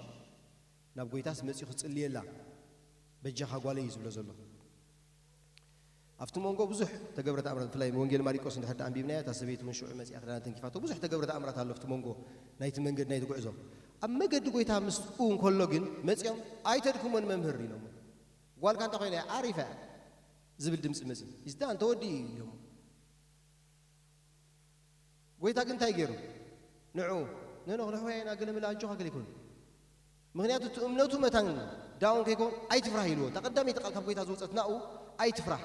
ናብ ጎይታስ መጺኡ ክጽልየላ በጃኻ ጓለይ እዩ ዝብሎ ዘሎ ኣብቲ መንጎ ብዙሕ ተገብረ ተኣምራት ብፍላይ ወንጌል ማሪቆስ እንድሕር ኣንቢብናዮ እታ ሰበይቲ እውን ሽዑ መጺኣ ክዳና ተንኪፋቶ ብዙሕ ተገብረ ተኣምራት ኣሎ ኣብቲ መንጎ ናይቲ መንገድ ናይቲ ጉዕዞ ኣብ መገዲ ጎይታ ምስኡ እንከሎ ግን መጺኦም ኣይተድክሞን መምህር ኢሎም ጓልካ እንተ ኮይነ ኣሪፈ ዝብል ድምፂ መፂ እዚታ እንተወዲ እዩ ኢሎም ጎይታ ግን እንታይ ገይሩ ንዑ ነኖኽ ንሕወያ ኢና ገለ ምላ ኣጆኻ ገለ ይኮን ምክንያቱ እቲ እምነቱ መታን ዳውን ከይኮን ኣይትፍራህ ኢልዎ እታ ቀዳመይቲ ቃል ካብ ጎይታ ዝወፀት ናኡ ኣይትፍራህ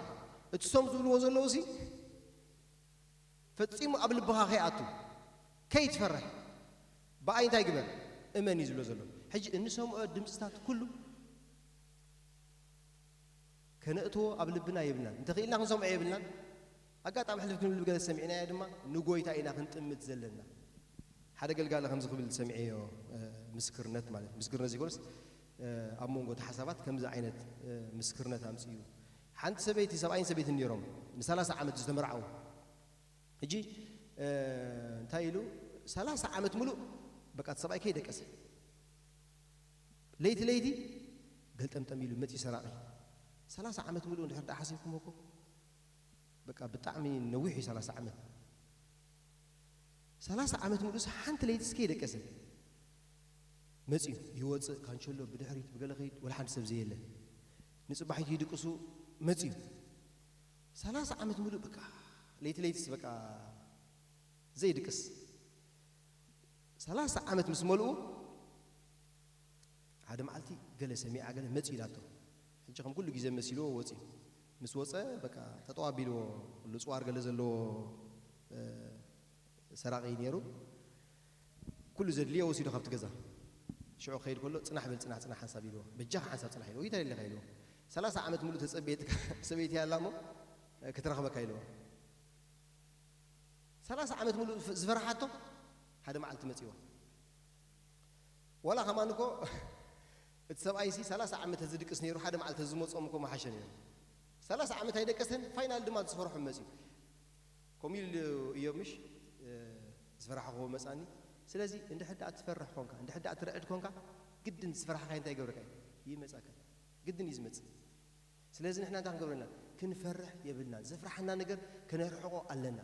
እቲ ሶም ዝብልዎ ዘለዉ ሲ ፈጺሙ ኣብ ልብኻ ከይኣቱ ከይትፈርሕ ብኣይ እንታይ ግበር እመን እዩ ዝብሎ ዘሎ ሕጂ እንሰምዖ ድምፅታት ኩሉ ከነእትዎ ኣብ ልብና የብልናን እንተኽኢልና ክንሰምዖ የብልናን ኣጋጣሚ ሕልፍ ክንብል ገለ ሰሚዕናዮ ድማ ንጎይታ ኢና ክንጥምት ዘለና ሓደ ገልጋሊ ከምዚ ክብል ሰሚዐዮ ምስክርነት ማለት ምስክርነት ዘይኮነስ ኣብ መንጎ እቲ ሓሳባት ከምዚ ዓይነት ምስክርነት ኣምፅኡ ሓንቲ ሰበይቲ ሰብኣይን ሰበይትን ነይሮም ንሰላሳ ዓመት ዝተመርዓው ሕጂ እንታይ ኢሉ ሰላሳ ዓመት ሙሉእ በቃ እቲ ሰብኣይ ከይደቀሰ ለይቲ ለይቲ ገልጠምጠም ኢሉ መፂ ሰራቂ ሰላሳ ዓመት ሙሉእ እንድሕር ዳ ሓሲብኩም እኮ በቃ ብጣዕሚ ነዊሕ እዩ ሰላሳ ዓመት ሰላሳ ዓመት ሙሉእስ ሓንቲ ለይትስ ከይደቀሰ መፂኡ ይወፅእ ካንቸሎ ብድሕሪት ብገለ ከይድ ወላ ሓንቲ ሰብ ዘየለ ንፅባሒቱ ይድቅሱ መፂኡ ሰላሳ ዓመት ሙሉእ በቃ ለይቲ ለይትስ በቃ ዘይድቅስ ሰላሳ ዓመት ምስ መልኡ ሓደ መዓልቲ ገለ ሰሚዓ ገለ መፂ ኢላቶ ሕጂ ከም ኩሉ ግዜ መሲልዎ ወፂ ምስ ወፀ በቃ ጠጠው ኣቢልዎ ልፅዋር ገለ ዘለዎ ሰራቂ ነይሩ ኩሉ ዘድልዮ ወሲዱ ካብቲ ገዛ ሽዑ ክኸይድ ከሎ ፅናሕ በል ፅናሕ ፅናሕ ሓንሳብ ኢልዎ በጃኻ ሓንሳብ ፅናሕ ኢልዎ ይተለለካ ኢልዎ ሰላሳ ዓመት ሙሉእ ተጸበየትካ ሰበይቲ ኣላ እሞ ክትረኽበካ ኢልዋ። ሰላሳ ዓመት ሙሉእ ዝፈርሓቶ ሓደ መዓልቲ መጺዋ። ዋላ ከማን እኮ እቲ ሰብኣይሲ ሰላሳ ዓመት ዝድቅስ ነይሩ፣ ሓደ መዓልቲ ዝመጾም እኮ መሓሸ ነይሩ። ሰላሳ ዓመት ኣይደቀሰን፣ ፋይናል ድማ ዝፈርሖ መጺኡ። ከምኡ ኢሉ እዮብ ምሽ ዝፈራሕኽዎ መጻኒ። ስለዚ እንድሕር ደኣ ትፈርሕ ኮንካ፣ እንድሕር ደኣ ትርዕድ ኮንካ፣ ግድን ዝፈራሕካዮ እንታይ ይገብረካ እዩ? ይመጻካ። ግድን እዩ ዝመጽእ። ስለዚ ንሕና እንታይ ክንገብረና? ክንፈርሕ የብልና። ዘፍርሓና ነገር ከነርሕቆ ኣለና።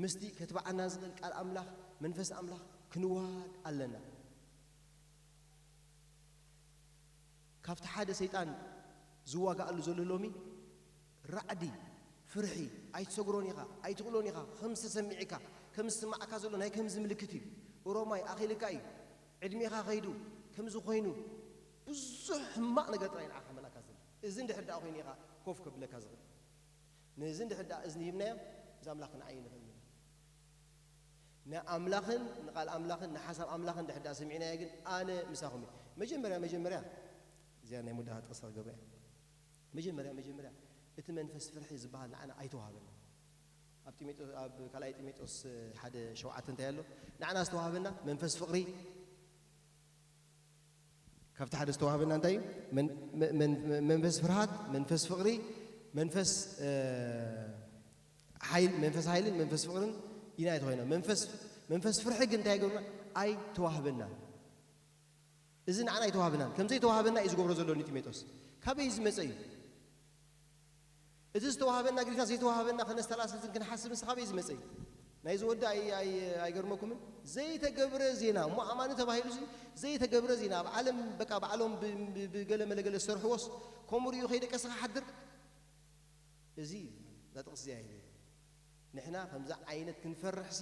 ምስቲ ከትብዓና ዝኽእል ቃል ኣምላኽ፣ መንፈስ ኣምላኽ ክንዋሃድ ኣለና። ካብቲ ሓደ ሰይጣን ዝዋጋኣሉ ዘሎ ሎሚ ራዕዲ፣ ፍርሒ፣ ኣይትሰግሮን ኢኻ፣ ኣይትኽእሎን ኢኻ፣ ከም ዝተሰሚዕካ፣ ከም ዝስማዓካ ዘሎ ናይ ከምዚ ምልክት እዩ። ኦሮማይ ኣኺልካ እዩ፣ ዕድሜኻ ኸይዱ፣ ከምዚ ኮይኑ፣ ብዙሕ ሕማቕ ነገር ጥራይ ንዓኻ መልኣካ ዘሎ። እዚ እንድሕር ደኣ ኮይኑ ኢኻ ኮፍ ከብለካ ዝኽእል። ነዚ እንድሕር ደኣ እዝኒ ሂብናዮ፣ ምስ ኣምላኽ ክንዓይ ንኽእል ኢና። ንኣምላኽን ንቓል ኣምላኽን ንሓሳብ ኣምላኽን እንድሕር ደኣ ሰሚዕናዮ ግን ኣነ ምሳኹም እየ። መጀመርያ መጀመርያ እዚኣ ናይ ሙዳሃ ጥቕሲ ክገብራ እየ። መጀመርያ መጀመርያ እቲ መንፈስ ፍርሒ ዝበሃል ንዓና ኣይተዋህበና። ኣብ ጢሞቴዎስ፣ ኣብ ካልኣይ ጢሞቴዎስ ሓደ ሸውዓተ እንታይ ኣሎ? ንዓና ዝተዋህበና መንፈስ ፍቕሪ፣ ካብቲ ሓደ ዝተዋህበና እንታይ እዩ? መን-፣ መ-፣ መን-፣ መንፈስ ፍርሃት፣ መንፈስ ፍቕሪ፣ መንፈስ፣ እ፣ ሓይል-፣ መንፈስ ሓይልን መንፈስ ፍቕርን ኢና ተኾይና። መንፈስ፣ መንፈስ ፍርሒ ግን እንታይ ይገብርና? ኣይተዋህበናን። እዚ ንዓና ኣይተዋህበናን። ከም ዘይተዋህበና እዩ ዝገብሮ ዘሎ ንጢሞቴዎስ። ካበይ ዝመጸ እዩ? እቲ ዝተዋህበና ግዲና ዘይተዋህበና ከነስተላስልን ክንሓስብን ካበይ ዝመጸ እዩ? ናይዚ ወዲ ኣይ-፣ ኣይ-፣ ኣይገርመኩምን? ዘይተገብረ ዜና፣ እሞ ኣማኒ ተባሂሉ ሲ ዘይተገብረ ዜና፣ ኣብ ዓለም በቃ ባዕሎም ብ-፣ ብ-፣ ብገለ መለገለ ዝሰርሕዎስ ከምኡ ሪኡ ከይደቀሰ ክሓድር? እዚ እዛ ጥቕሲ እዚኣ እዩ። ንሕና ከምዚ ዓይነት ክንፈርሕሲ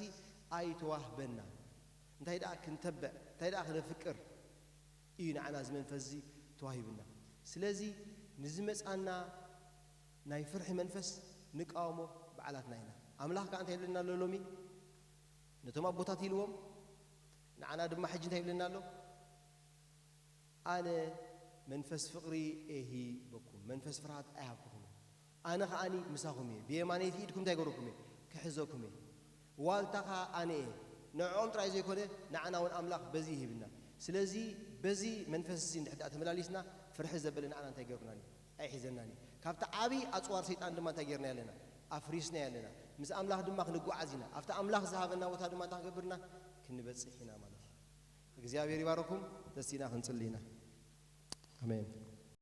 ኣይተዋህበና። እንታይ ደኣ ክንተብዕ፣ እንታይ ደኣ ክነፍቅር እዩ ንዓና እዚ መንፈስ እዚ ተዋሂቡና። ስለዚ ንዝመጻና ናይ ፍርሒ መንፈስ ንቃወሞ ባዕላትና ኢና። ኣምላኽ ከኣ እንታይ ይብለና ኣሎ ሎሚ? ነቶም ኣቦታት ኢልዎም፣ ንዓና ድማ ሕጂ እንታይ ይብለና ኣሎ? ኣነ መንፈስ ፍቕሪ እሂበኩም፣ መንፈስ ፍርሃት ኣይሃብኩኹምን። ኣነ ኸኣኒ ምሳኹም እየ፣ ብየማነይቲ ኢድኩም እንታይ ገረኩም እየ? ክሕዘኩም እየ። ዋልታ ኸኣ ኣነ እየ። ንዕኦም ጥራይ ዘይኮነ፣ ንዓና እውን ኣምላኽ በዚ ይሂብና። ስለዚ በዚ መንፈስ እዚ እንድሕር ደኣ ተመላሊስና፣ ፍርሒ ዘበለ ንዓና እንታይ ገርኩናን እዩ? ኣይሒዘናን እዩ። ካብቲ ዓቢ ኣጽዋር ሰይጣን ድማ እንታይ ጌርና ኣለና? ኣፍሪስና ኣለና። ምስ ኣምላኽ ድማ ክንጓዓዝ ኢና። ኣብቲ ኣምላኽ ዝሃበና ቦታ ድማ እንታይ ክገብርና? ክንበጽሕ ኢና ማለት እዩ። እግዚኣብሔር ይባረኩም። ተሲና ክንጽሊ ኢና። ኣሜን።